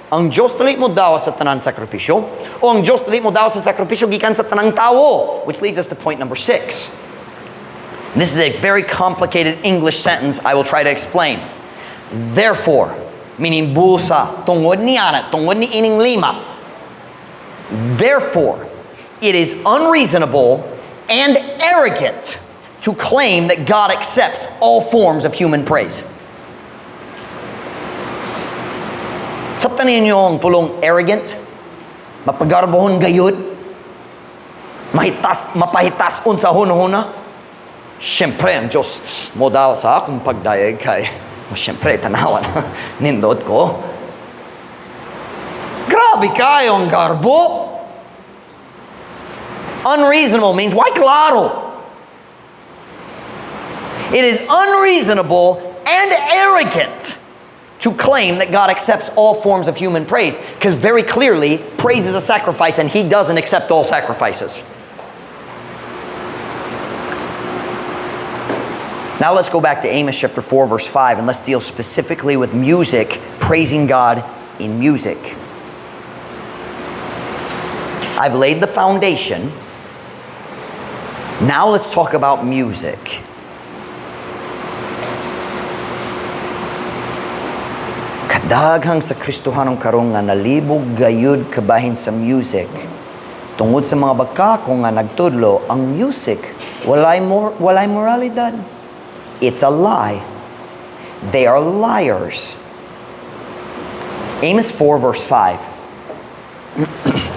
ang Diyos dili mo daw sa tanan sakripisyo, o ang Diyos dili mo daw sa sakripisyo gikan sa tanang tawo, which leads us to point number 6. This is a very complicated English sentence I will try to explain. Therefore, meaning busa, tungod ni ana, tungod ni ining lima. Therefore, it is unreasonable and arrogant to claim that God accepts all forms of human praise. Sabtan ninyo ang pulong arrogant, mapagarbohon gayud, mahitas, mapahitas unsa hunahuna. Siyempre, ang Diyos mo daw sa akong pagdayeg kay, siyempre, tanawan, nindot ko. Grabe kayo ang garbo. Unreasonable means, why klaro? It is unreasonable and arrogant to claim that God accepts all forms of human praise, because very clearly, praise is a sacrifice and He doesn't accept all sacrifices. Now let's go back to Amos chapter 4, verse 5, and let's deal specifically with music, praising God in music. I've laid the foundation. Now let's talk about music. Kadaghang sa Kristohanong karon nga nalibog gayud kabahin sa music. Tungod sa mga bakako nga nagtudlo, ang music walay moralidad. It's a lie. They are liars. Amos 4 verse 5.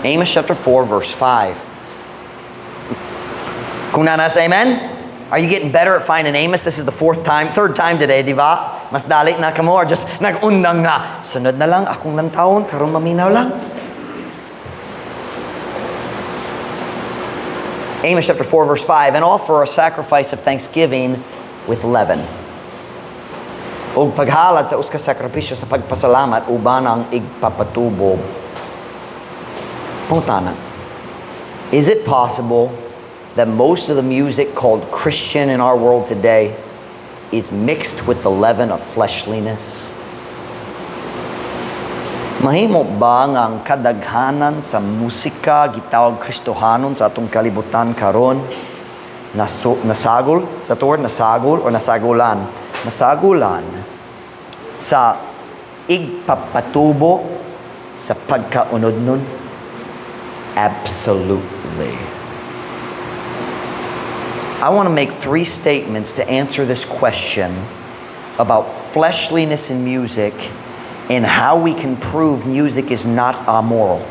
Amos chapter 4 verse 5. Kung nanas, amen? Are you getting better at finding Amos? This is the third time today, di ba? Mas dali na kamo or just nag-undang na. Sunod na lang, akong lantawon, karon maminaw lang. Amos chapter 4 verse 5, and offer a sacrifice of thanksgiving with leaven. Og paghalad sa usa ka sakripisyo sa pagpasalamat uban ang igpapatubo. Pangutana, is it possible that most of the music called Christian in our world today is mixed with the leaven of fleshliness? Mahimo ba nga ang kadaghanan sa musika gitawag Kristohanon sa atong kalibutan karon nasagol sa tuward nasagol o nasagulan, nasagulan sa igpapatubo sa pagkaunod nun? Absolutely. I want to make 3 statements to answer this question about fleshliness in music and how we can prove music is not amoral.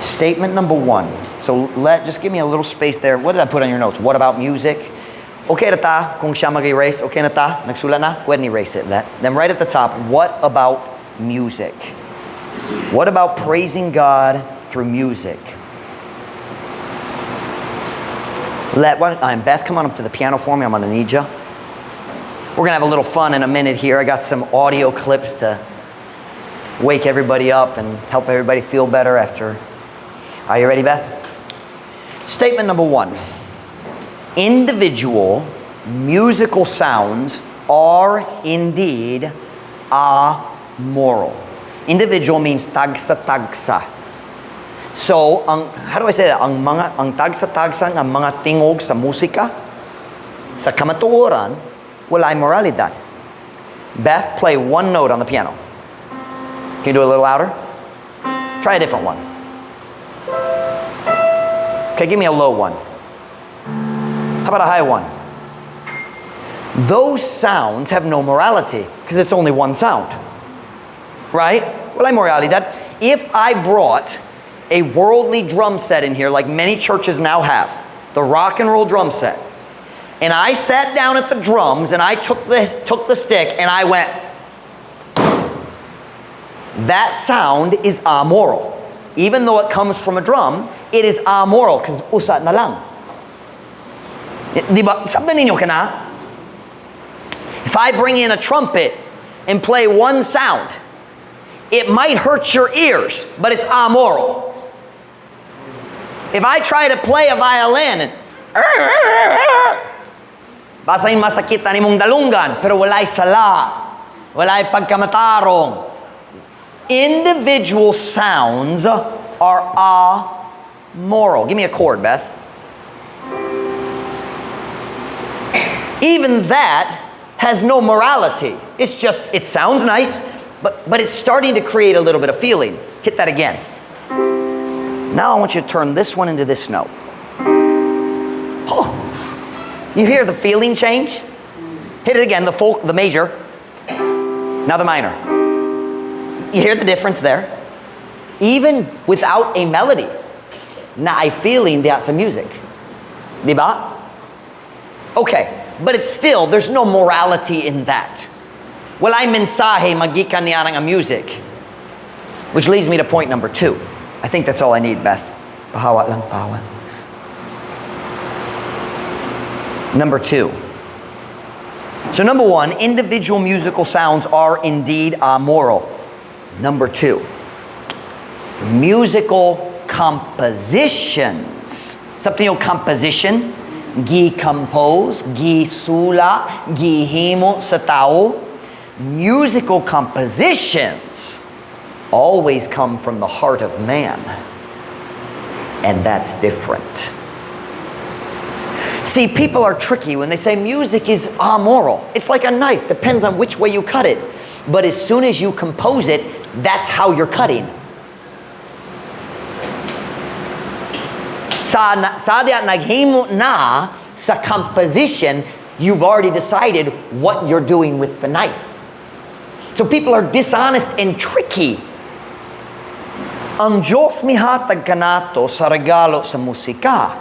Statement number 1. So just give me a little space there. What did I put on your notes? What about music? Okay na ta kung siya mag-erase. Okay na ta? Nagsulat na? Go ahead and erase it. That. Then right at the top, what about music? What about praising God through music? Beth, come on up to the piano for me. I'm going to need you. We're going to have a little fun in a minute here. I got some audio clips to wake everybody up and help everybody feel better after. Are you ready, Beth? Statement number one: individual musical sounds are indeed amoral. Individual means tagsa-tagsa. So, ang, how do I say that? Ang tagsa-tagsa nga mga tingog sa musika, sa kamatuoran, walay moralidad. Beth, play one note on the piano. Can you do it a little louder? Try a different one. Okay, give me a low one. How about a high one? Those sounds have no morality because it's only one sound. Right? Walay moralidad. If I brought a worldly drum set in here, like many churches now have, the rock and roll drum set, and I sat down at the drums and I took the stick and I went, that sound is amoral. Even though it comes from a drum, it is amoral because usa na lang. Di ba? Sabtan ninyo kana? If I bring in a trumpet and play one sound, it might hurt your ears, but it's amoral. If I try to play a violin and basin masakit ang imong dalunggan, pero walay sala, walay pagkamatarong. Individual sounds are amoral. Give me a chord, Beth. Even that has no morality. It's just, it sounds nice, but it's starting to create a little bit of feeling. Hit that again. Now I want you to turn this one into this note. Oh, you hear the feeling change? Hit it again, the full, the major. Now the minor. You hear the difference there? Even without a melody, naay feeling diha sa music. Di ba? Okay, but it's still, there's no morality in that. Walay mensahe magikan niya nga music. Which leads me to point number two. I think that's all I need, Beth. Pahawa lang, pahawa. Number two. So number one, individual musical sounds are indeed amoral. Number two, musical compositions. Something yung composition, gi-compose, gi-sula, gihimo sa tao. Musical compositions always come from the heart of man. And that's different. See, people are tricky when they say music is amoral. It's like a knife, depends on which way you cut it. But as soon as you compose it, that's how you're cutting. Sa diya naghimo na sa composition, you've already decided what you're doing with the knife. So people are dishonest and tricky. Ang Diyos mihatag kanato sa regalo sa musika.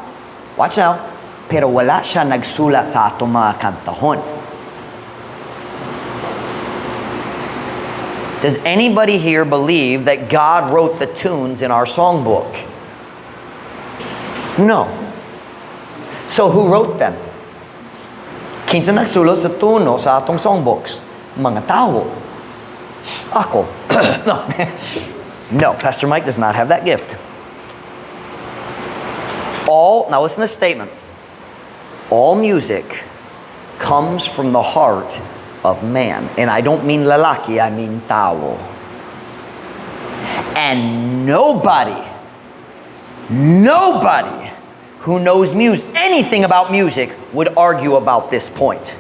Watch now. Pero wala siya nagsulat sa atong mga kantahon. Does anybody here believe that God wrote the tunes in our songbook? No. So who wrote them? Kinsa nagsulat sa tuno sa atong songbooks? Mga tao. Ako. No. No, Pastor Mike does not have that gift. Now listen to this statement. All music comes from the heart of man. And I don't mean lalaki, I mean tao. And nobody who knows anything about music would argue about this point.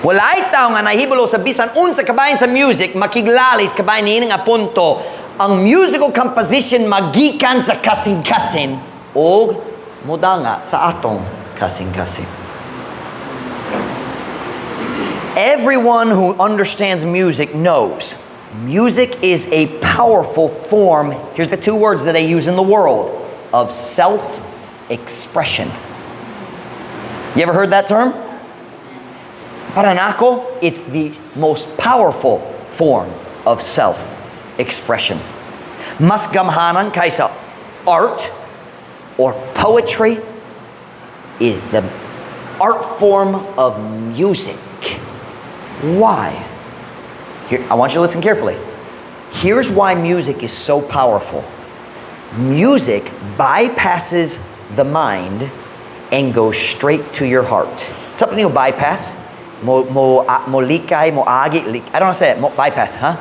Walay tao nga nahibalo sa bisan unsa kabahin sa music, makiglalis kabahin niini nga punto. Ang musical composition magikan sa kasing-kasing o modanga sa atong kasing-kasing. Everyone who understands music knows music is a powerful form, here's the two words that they use in the world, of self-expression. You ever heard that term? Para nako, it's the most powerful form of self-expression. Mas gamhanan kaysa art or poetry is the art form of music. Why? Here, I want you to listen carefully. Here's why music is so powerful. Music bypasses the mind and goes straight to your heart. Something you bypass. Mo mo ah, mo likay, mo agi, I don't know how to say it. Mo bypass, huh?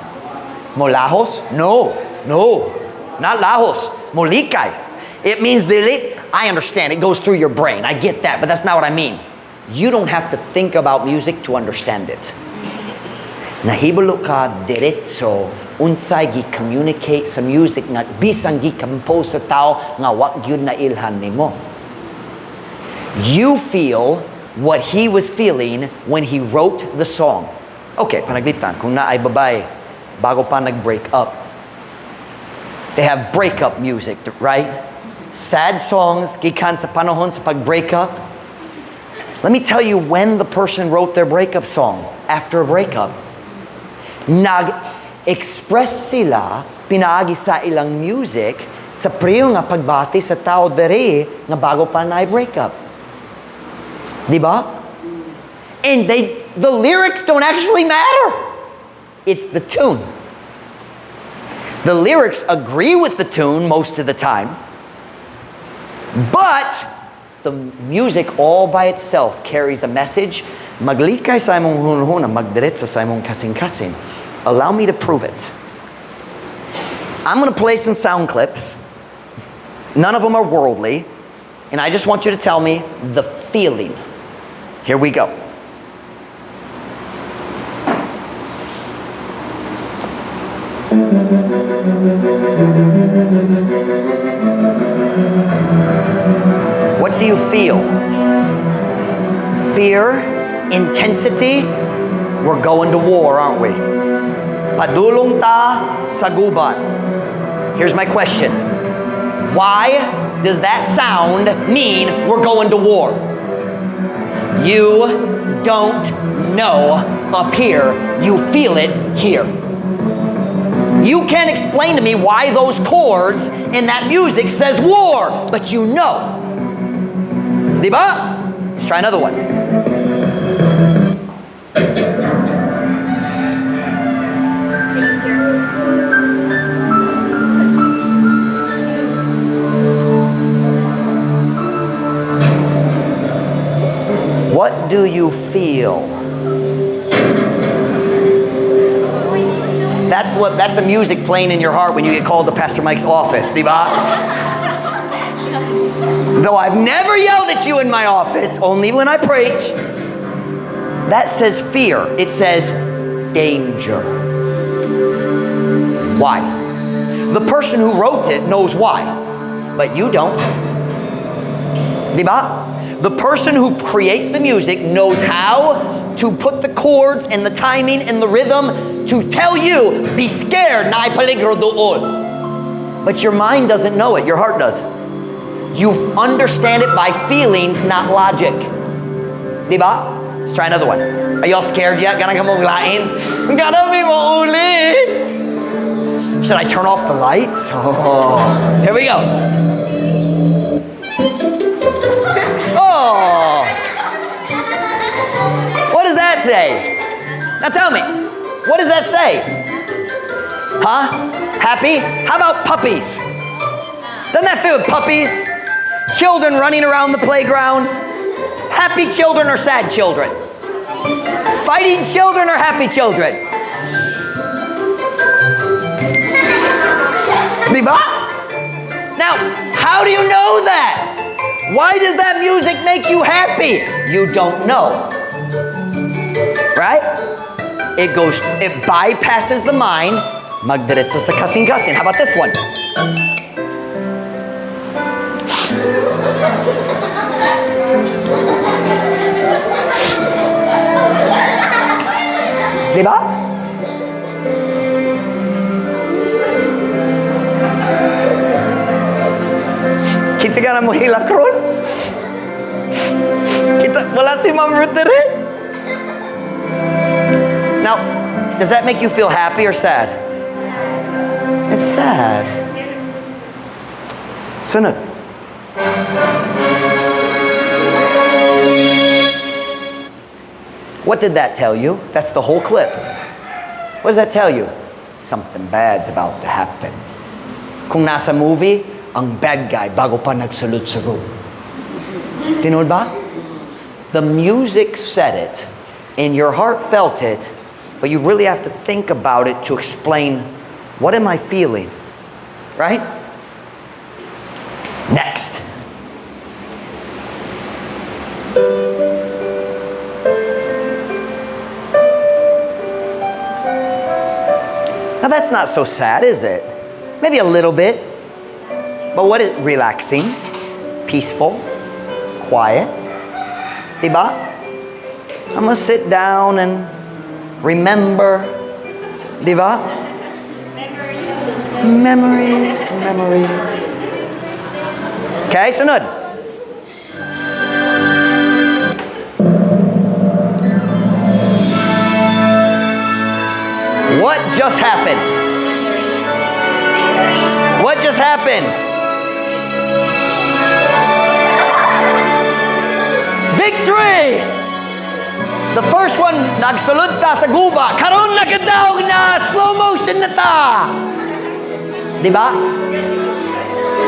Mo lahos? No, not lahos. Mo likay. It means delete. I understand. It goes through your brain. I get that, but that's not what I mean. You don't have to think about music to understand it. Nahibalo ka diretso unsay gi-communicate sa music nga bisan gi-compose sa tao nga wa gyud na ilhan nimo. You feel what he was feeling when he wrote the song. Okay, panaglitan, kung naay babae, bago pa nag-break up. They have breakup music, right? Sad songs gikan sa panahon sa pag-break up. Let me tell you when the person wrote their breakup song, after a breakup. Nag-express sila pinaagi sa ilang music sa priyo nga pagbati sa tao dere nga bago pa na break up. Di ba? And the lyrics don't actually matter. It's the tune. The lyrics agree with the tune most of the time, but the music all by itself carries a message. Maglikay sa imong hunhuna, magdiretso sa imong kasing-kasing. Allow me to prove it. I'm going to play some sound clips. None of them are worldly. And I just want you to tell me the feeling. Here we go. What do you feel? Fear, intensity. We're going to war, aren't we? Padulong ta sa gubat. Here's my question. Why does that sound mean we're going to war? You don't know up here. You feel it here. You can't explain to me why those chords in that music says war, but you know. Diba? Let's try another one. Danger. What do you feel? That's the music playing in your heart when you get called to Pastor Mike's office, diba? Though I've never yelled at you in my office, only when I preach. That says fear. It says danger. Why? The person who wrote it knows why, but you don't. Diba? The person who creates the music knows how to put the chords and the timing and the rhythm to tell you, be scared, naay peligro duol. But your mind doesn't know it, your heart does. You understand it by feelings, not logic. Diba? Let's try another one. Are y'all scared yet? Gonna come lain? Gonna be mauli. Should I turn off the lights? Oh. Here we go. Oh. What does that say? Now tell me, what does that say? Huh? Happy? How about puppies? Doesn't that feel with puppies? Children running around the playground. Happy children or sad children? Fighting children or happy children? Diba? Now, how do you know that? Why does that music make you happy? You don't know. Right? It bypasses the mind. Magdiretso sa kasing-kasing. How about this one? Diba? Kita ka na mo hilak ron? Kita. Na si Ma'am Ruth dire. Now, does that make you feel happy or sad? It's sad. Sunod. What did that tell you? That's the whole clip. What does that tell you? Something bad's about to happen. Kung nasa movie, ang bad guy bago pa nagsulod sa room. Tinuod ba? The music said it, and your heart felt it, but you really have to think about it to explain, what am I feeling? Right? Next. Now that's not so sad, is it? Maybe a little bit. But what is relaxing, peaceful, quiet? Diba? I'm gonna sit down and remember. Diba? Memories, memories. Okay, sunod. What just happened? What just happened? Victory! The first one, nagsulod ta sa guba. Karon nakadaog na, slow motion na ta. Diba?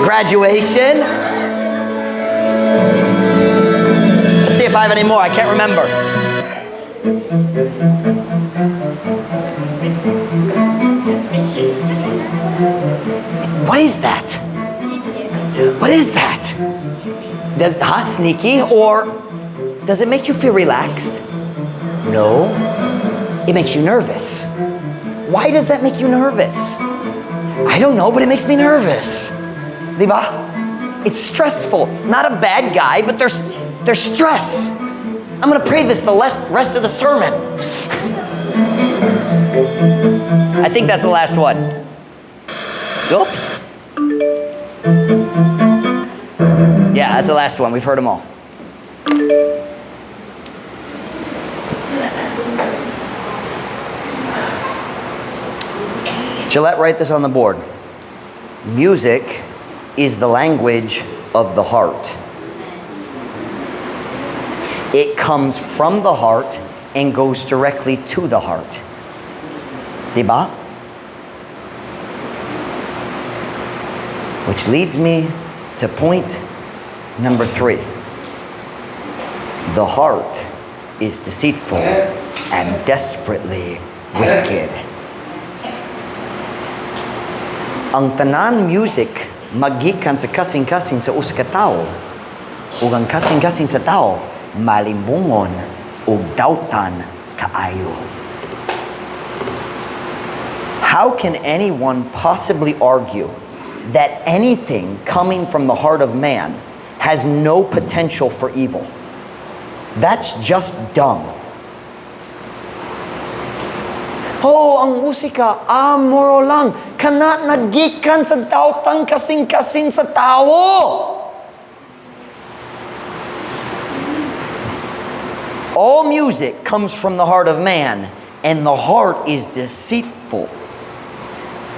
Graduation. Let's see if I have any more. I can't remember. Suspicious. What is that? What is that? Does, huh, sneaky, or does it make you feel relaxed? No. It makes you nervous. Why does that make you nervous? I don't know, but it makes me nervous. Diba? It's stressful. Not a bad guy, but there's stress. I'm going to pray this the rest of the sermon. I think that's the last one. Oops. Yeah, that's the last one. We've heard them all. Gillette, write this on the board. Music is the language of the heart. It comes from the heart and goes directly to the heart. Diba? Which leads me to point number 3. The heart is deceitful and desperately wicked. Ang tanan music magikan sa kasing-kasing sa usa ka tawo ug ang kasing-kasing sa tao malimbungon ug dautan kaayo. How can anyone possibly argue that anything coming from the heart of man has no potential for evil? That's just dumb. Oh, ang musika, amoral lang. Kana nagikan sa dautang kasing-kasing sa tao. All music comes from the heart of man, and the heart is deceitful.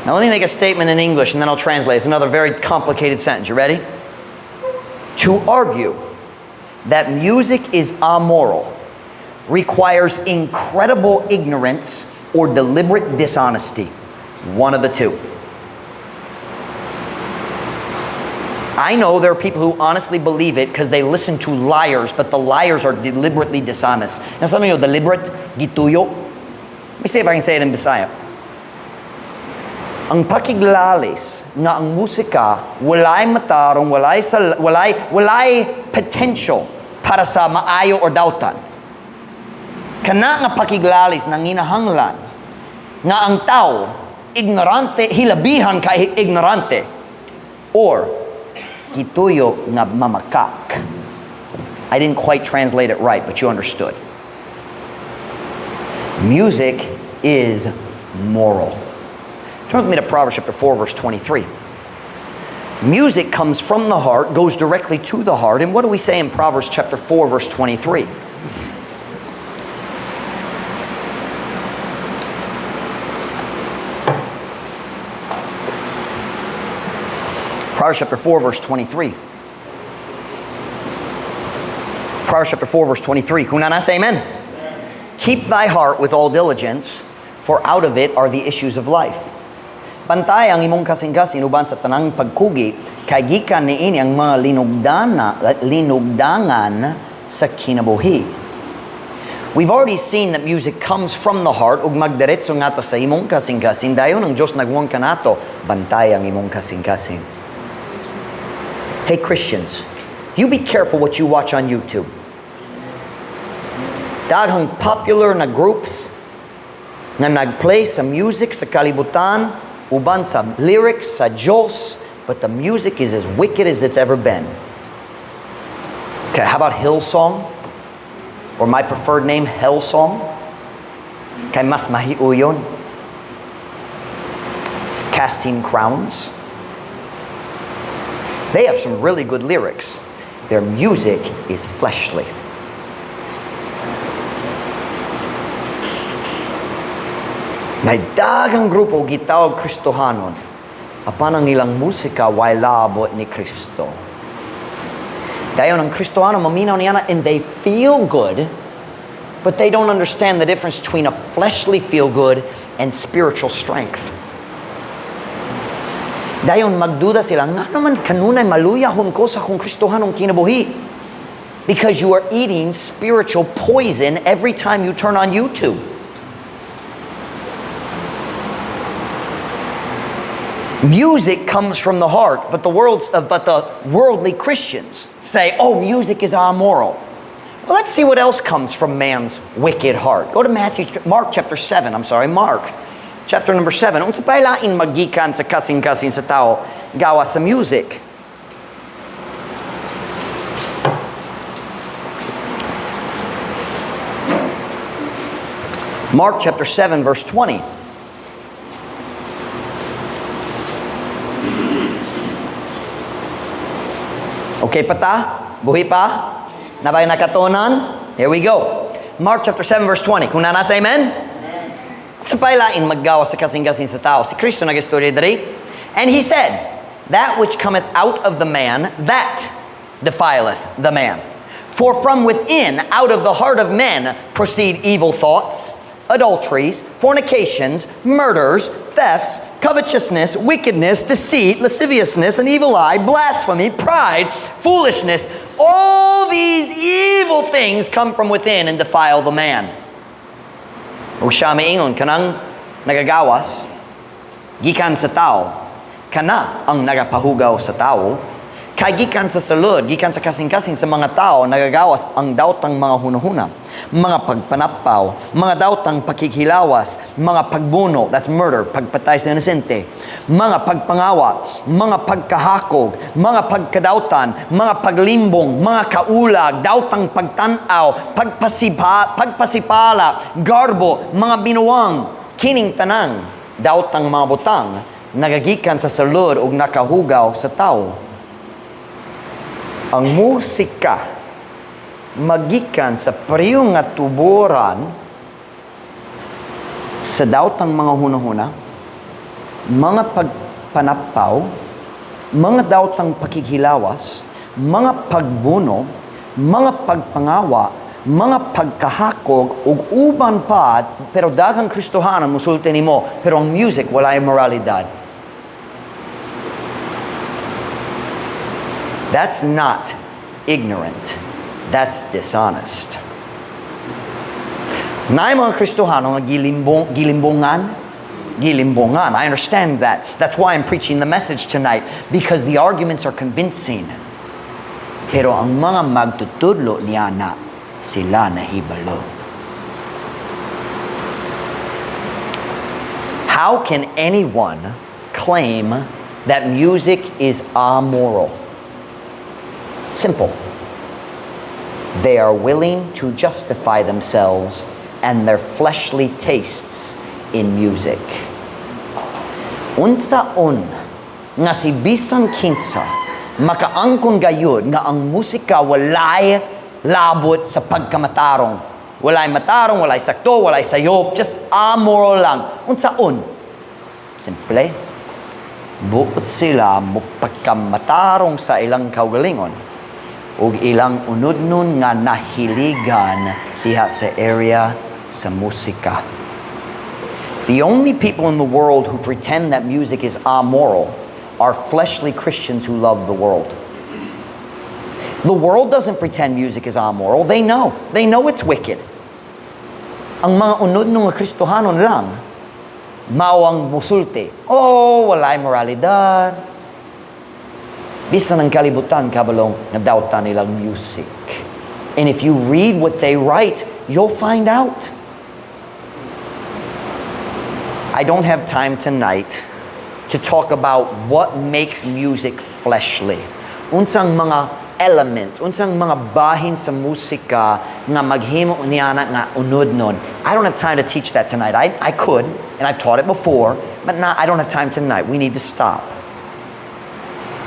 Now let me make a statement in English, and then I'll translate. It's another very complicated sentence. You ready? To argue that music is amoral requires incredible ignorance or deliberate dishonesty. One of the two. I know there are people who honestly believe it because they listen to liars, but the liars are deliberately dishonest. Now some of you know deliberate, gituyo. Let me see if I can say it in Bisaya. Ang pakiglalis nga ang musika walay matarong, walay potential para sa maayo or dautan. Kana nga pakiglalis nanginahanglan nga ang tao ignorante, hilabihan ka ignorante or gituyo nga mamakak. I didn't quite translate it right, but you understood. Music is moral. Turn with me to Proverbs chapter 4, verse 23. Music comes from the heart, goes directly to the heart. And what do we say in Proverbs chapter 4, verse 23? Proverbs chapter 4, verse 23. Proverbs chapter 4, verse 23. Kung naa na, say amen. Keep thy heart with all diligence, for out of it are the issues of life. Bantay ang imong kasing-kasing uban sa tanang pagkugi, kay gikan niini ang mga linugdangan sa kinabuhi. We've already seen that music comes from the heart ug magdiretso ngadto sa imong kasing-kasing. Dayon ang Diyos nagwang kanato, bantay ang imong kasing-kasing. Hey Christians, you be careful what you watch on YouTube. Daghang popular na groups nga nagplay sa music sa kalibutan uban sa lyrics sa Diyos, but the music is as wicked as it's ever been. Okay, how about Hillsong? Or my preferred name, Hellsong? Kay mas mahiuyon. Casting Crowns. They have some really good lyrics. Their music is fleshly. May daghang grupo gitawag Kristohanon. Apan ang ilang musika way labot ni Kristo. Dayon ang Kristohano maminaw niya and they feel good, but they don't understand the difference between a fleshly feel good and spiritual strength. Dayon magduda sila, nga naman kanunay maluyahon ko sa akong Kristohanong kinabuhi. Because you are eating spiritual poison every time you turn on YouTube. Music comes from the heart, but the worldly Christians say, "Oh, music is amoral." Well, let's see what else comes from man's wicked heart. Go to Matthew, Mark chapter 7. I'm sorry, Mark chapter number 7. Unsa pa lain magikan sa kasing-kasing sa tao gawas sa music? Mark chapter 7, verse 20. Okay pa ta? Buhi pa? Naa bay nakatunan? Here we go. Mark chapter 7 verse 20. Kung naa na, say amen? Unsa pa'y lain maggawas sa kasing-kasing sa tao? Si Kristo nag-istorya diri. And he said, "That which cometh out of the man, that defileth the man. For from within, out of the heart of men, proceed evil thoughts, adulteries, fornications, murders, thefts, covetousness, wickedness, deceit, lasciviousness, an evil eye, blasphemy, pride, foolishness. All these evil things come from within and defile the man." Ug siya miingon, kanang nagagawas, gikan sa tao, kana ang nagapahugaw sa tao, kay gikan sa sulod, gikan sa kasing-kasing sa mga tao, nagagawas ang daotang mga hunahuna, mga pagpanapaw, mga daotang pakighilawas, mga pagbuno, that's murder, pagpatay sa inosente, mga pagpangawa, mga pagkahakog, mga pagkadautan, mga paglimbong, mga kaulag, daotang pagtanaw, pagpasipala, garbo, mga binuang, kining tanang daotang mga butang, nagagikan sa sulod ug nakahugaw sa tao. Ang musika magikan sa pareho nga tuboran sa daotang mga hunahuna, mga pagpanapaw, mga daotang pakighilawas, mga pagbuno, mga pagpangawa, mga pagkahakog, ug uban pa, pero daghang Kristohanon musulti nimo, pero ang music walay moralidad. That's not ignorant. That's dishonest. Naay mga Kristohano nga gilimbongan, gilimbongan. I understand that. That's why I'm preaching the message tonight, because the arguments are convincing. Pero ang mga magtutudlo niya na sila nahibalo. How can anyone claim that music is amoral? Simple. They are willing to justify themselves and their fleshly tastes in music. Unsaon nga si bisan kinsa makaangkon gayud nga ang musika walay Labot sa pagkamatarong. Walay matarong, walay sakto, walay sayop, just amoral lang. Unsaon? Simple. Buot sila mo pagkamatarong sa ilang kaugalingon ug ilang unudnon nga nahiligan diha sa area sa musika. The only people in the world who pretend that music is amoral are fleshly Christians who love the world. The world doesn't pretend music is amoral. They know. They know it's wicked. Ang mga unudnon nga Kristohanon lang, mao ang musulti. "Oh, walay moralidad." Bisan ang kalibutan kabalong nga dautan nilang music. And if you read what they write, you'll find out. I don't have time tonight to talk about what makes music fleshly. Unsang mga element, unsang mga bahin sa musika nga maghimo niana nga unudnon. I don't have time to teach that tonight. I could, and I've taught it before, but not, I don't have time tonight. We need to stop.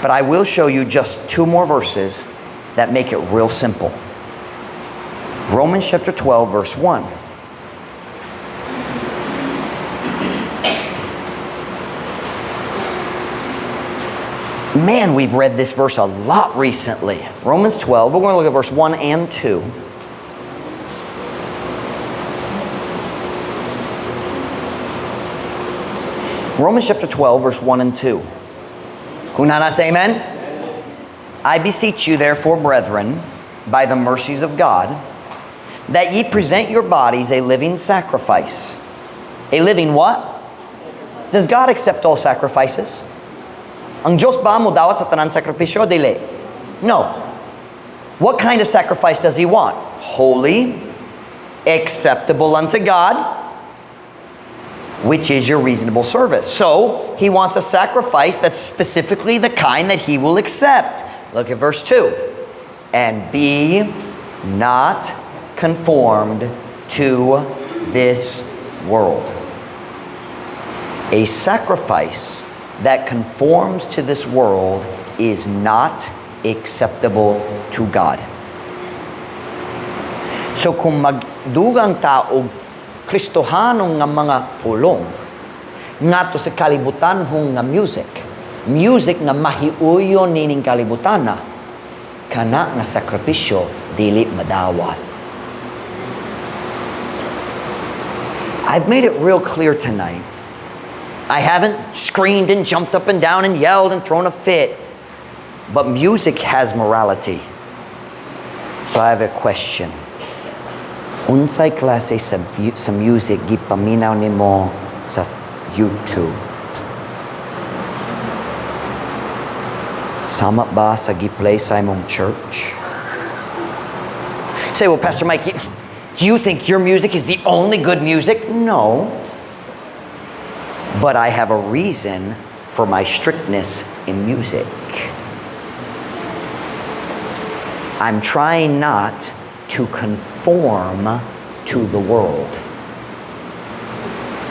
But I will show you just two more verses that make it real simple. Romans chapter 12, verse 1. Man, we've read this verse a lot recently. Romans 12, we're going to look at verse 1 and 2. Romans chapter 12, verse 1 and 2. Kung naa na, say amen. "I beseech you, therefore, brethren, by the mercies of God, that ye present your bodies a living sacrifice." A living what? Does God accept all sacrifices? Ang Diyos ba mo dawat sa tanan sakripisyo? Dili. No. What kind of sacrifice does He want? Holy, acceptable unto God, which is your reasonable service. So, He wants a sacrifice that's specifically the kind that He will accept. Look at verse 2. "And be not conformed to this world." A sacrifice that conforms to this world is not acceptable to God. So kung magdugang ta og Kristohanong nga mga pulong ngadto sa kalibutanhong nga music, music nga mahiuyon nining kalibutana, kana nga sakripisyo dili madawat. I've made it real clear tonight. I haven't screamed and jumped up and down and yelled and thrown a fit. But music has morality. So I have a question. Unsay klase sa music gipaminaw nimo sa YouTube? Sama ba sa gi-play sa imong church? Say, "Well, Pastor Mike, do you think your music is the only good music?" No. But I have a reason for my strictness in music. I'm trying not to conform to the world.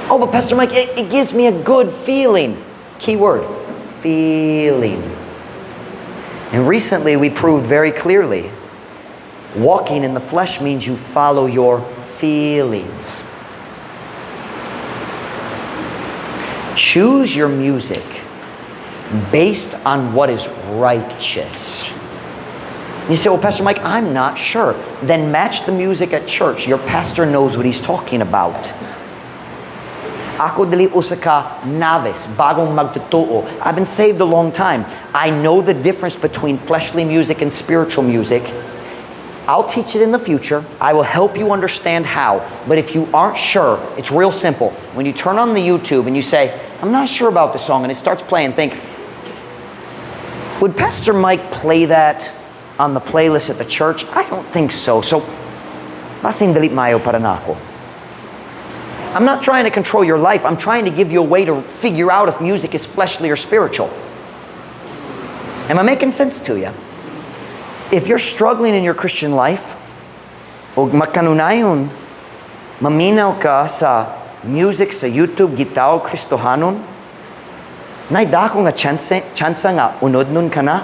"Oh, but Pastor Mike, it gives me a good feeling." Keyword, feeling. And recently we proved very clearly walking in the flesh means you follow your feelings. Choose your music based on what is righteous. You say, "Well, Pastor Mike, I'm not sure." Then match the music at church. Your pastor knows what he's talking about. Ako dili usa ka novice, bagong magtutuo. I've been saved a long time. I know the difference between fleshly music and spiritual music. I'll teach it in the future. I will help you understand how. But if you aren't sure, it's real simple. When you turn on the YouTube and you say, "I'm not sure about the song," and it starts playing, think, "Would Pastor Mike play that on the playlist at the church? I don't think so. So, basin dili maayo para nako." I'm not trying to control your life. I'm trying to give you a way to figure out if music is fleshly or spiritual. Am I making sense to you? If you're struggling in your Christian life, o makanunayon, maminaw ka sa music sa YouTube, gitawag Kristohanon, nay dako nga chance, chance nga unodnon ka na,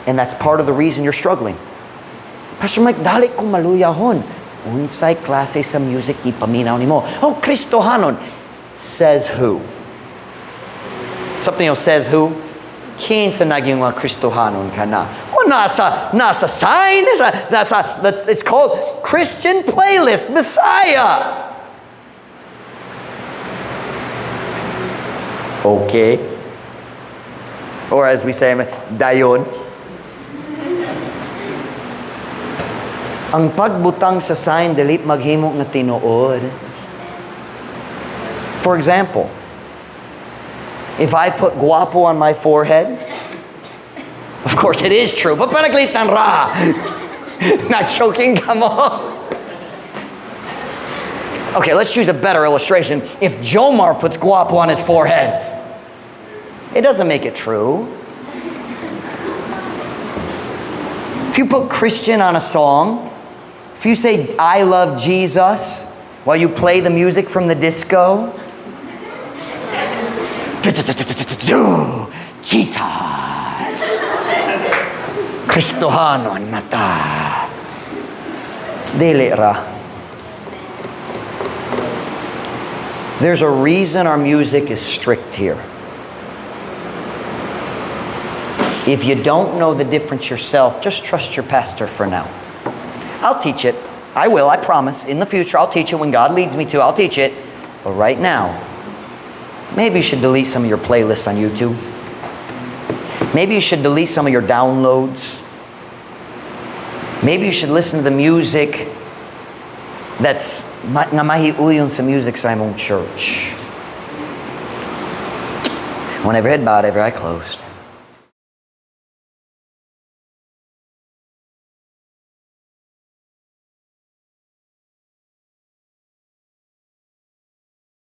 and that's part of the reason you're struggling. "Pastor Mike, dali ko maluyahon." Unsay klase sa music ipaminaw nimo? "Oh, Kristohanon." Says who? Something else, says who? Kinsa nag-ingon nga Kristohanon ka na? Oh, nasa sign, it's called Christian Playlist, Messiah. Okay. Or as we say, dayon. Ang pagbutang sa sign, dili maghimo nga tinuod. For example, if I put "guapo" on my forehead, of course it is true, but panaglitan ra. Not joking, come on. Okay, let's choose a better illustration. If Jomar puts "guapo" on his forehead, it doesn't make it true. If you put "Christian" on a song, if you say, "I love Jesus," while you play the music from the disco, Jesus! Kristohanon na ta. Dili ra. There's a reason our music is strict here. If you don't know the difference yourself, just trust your pastor for now. I'll teach it. I will, I promise. In the future, I'll teach it when God leads me to. I'll teach it. But right now, maybe you should delete some of your playlists on YouTube. Maybe you should delete some of your downloads. Maybe you should listen to the music that's nga mahiuyon sa music sa imong church. When every head bowed, every eye closed.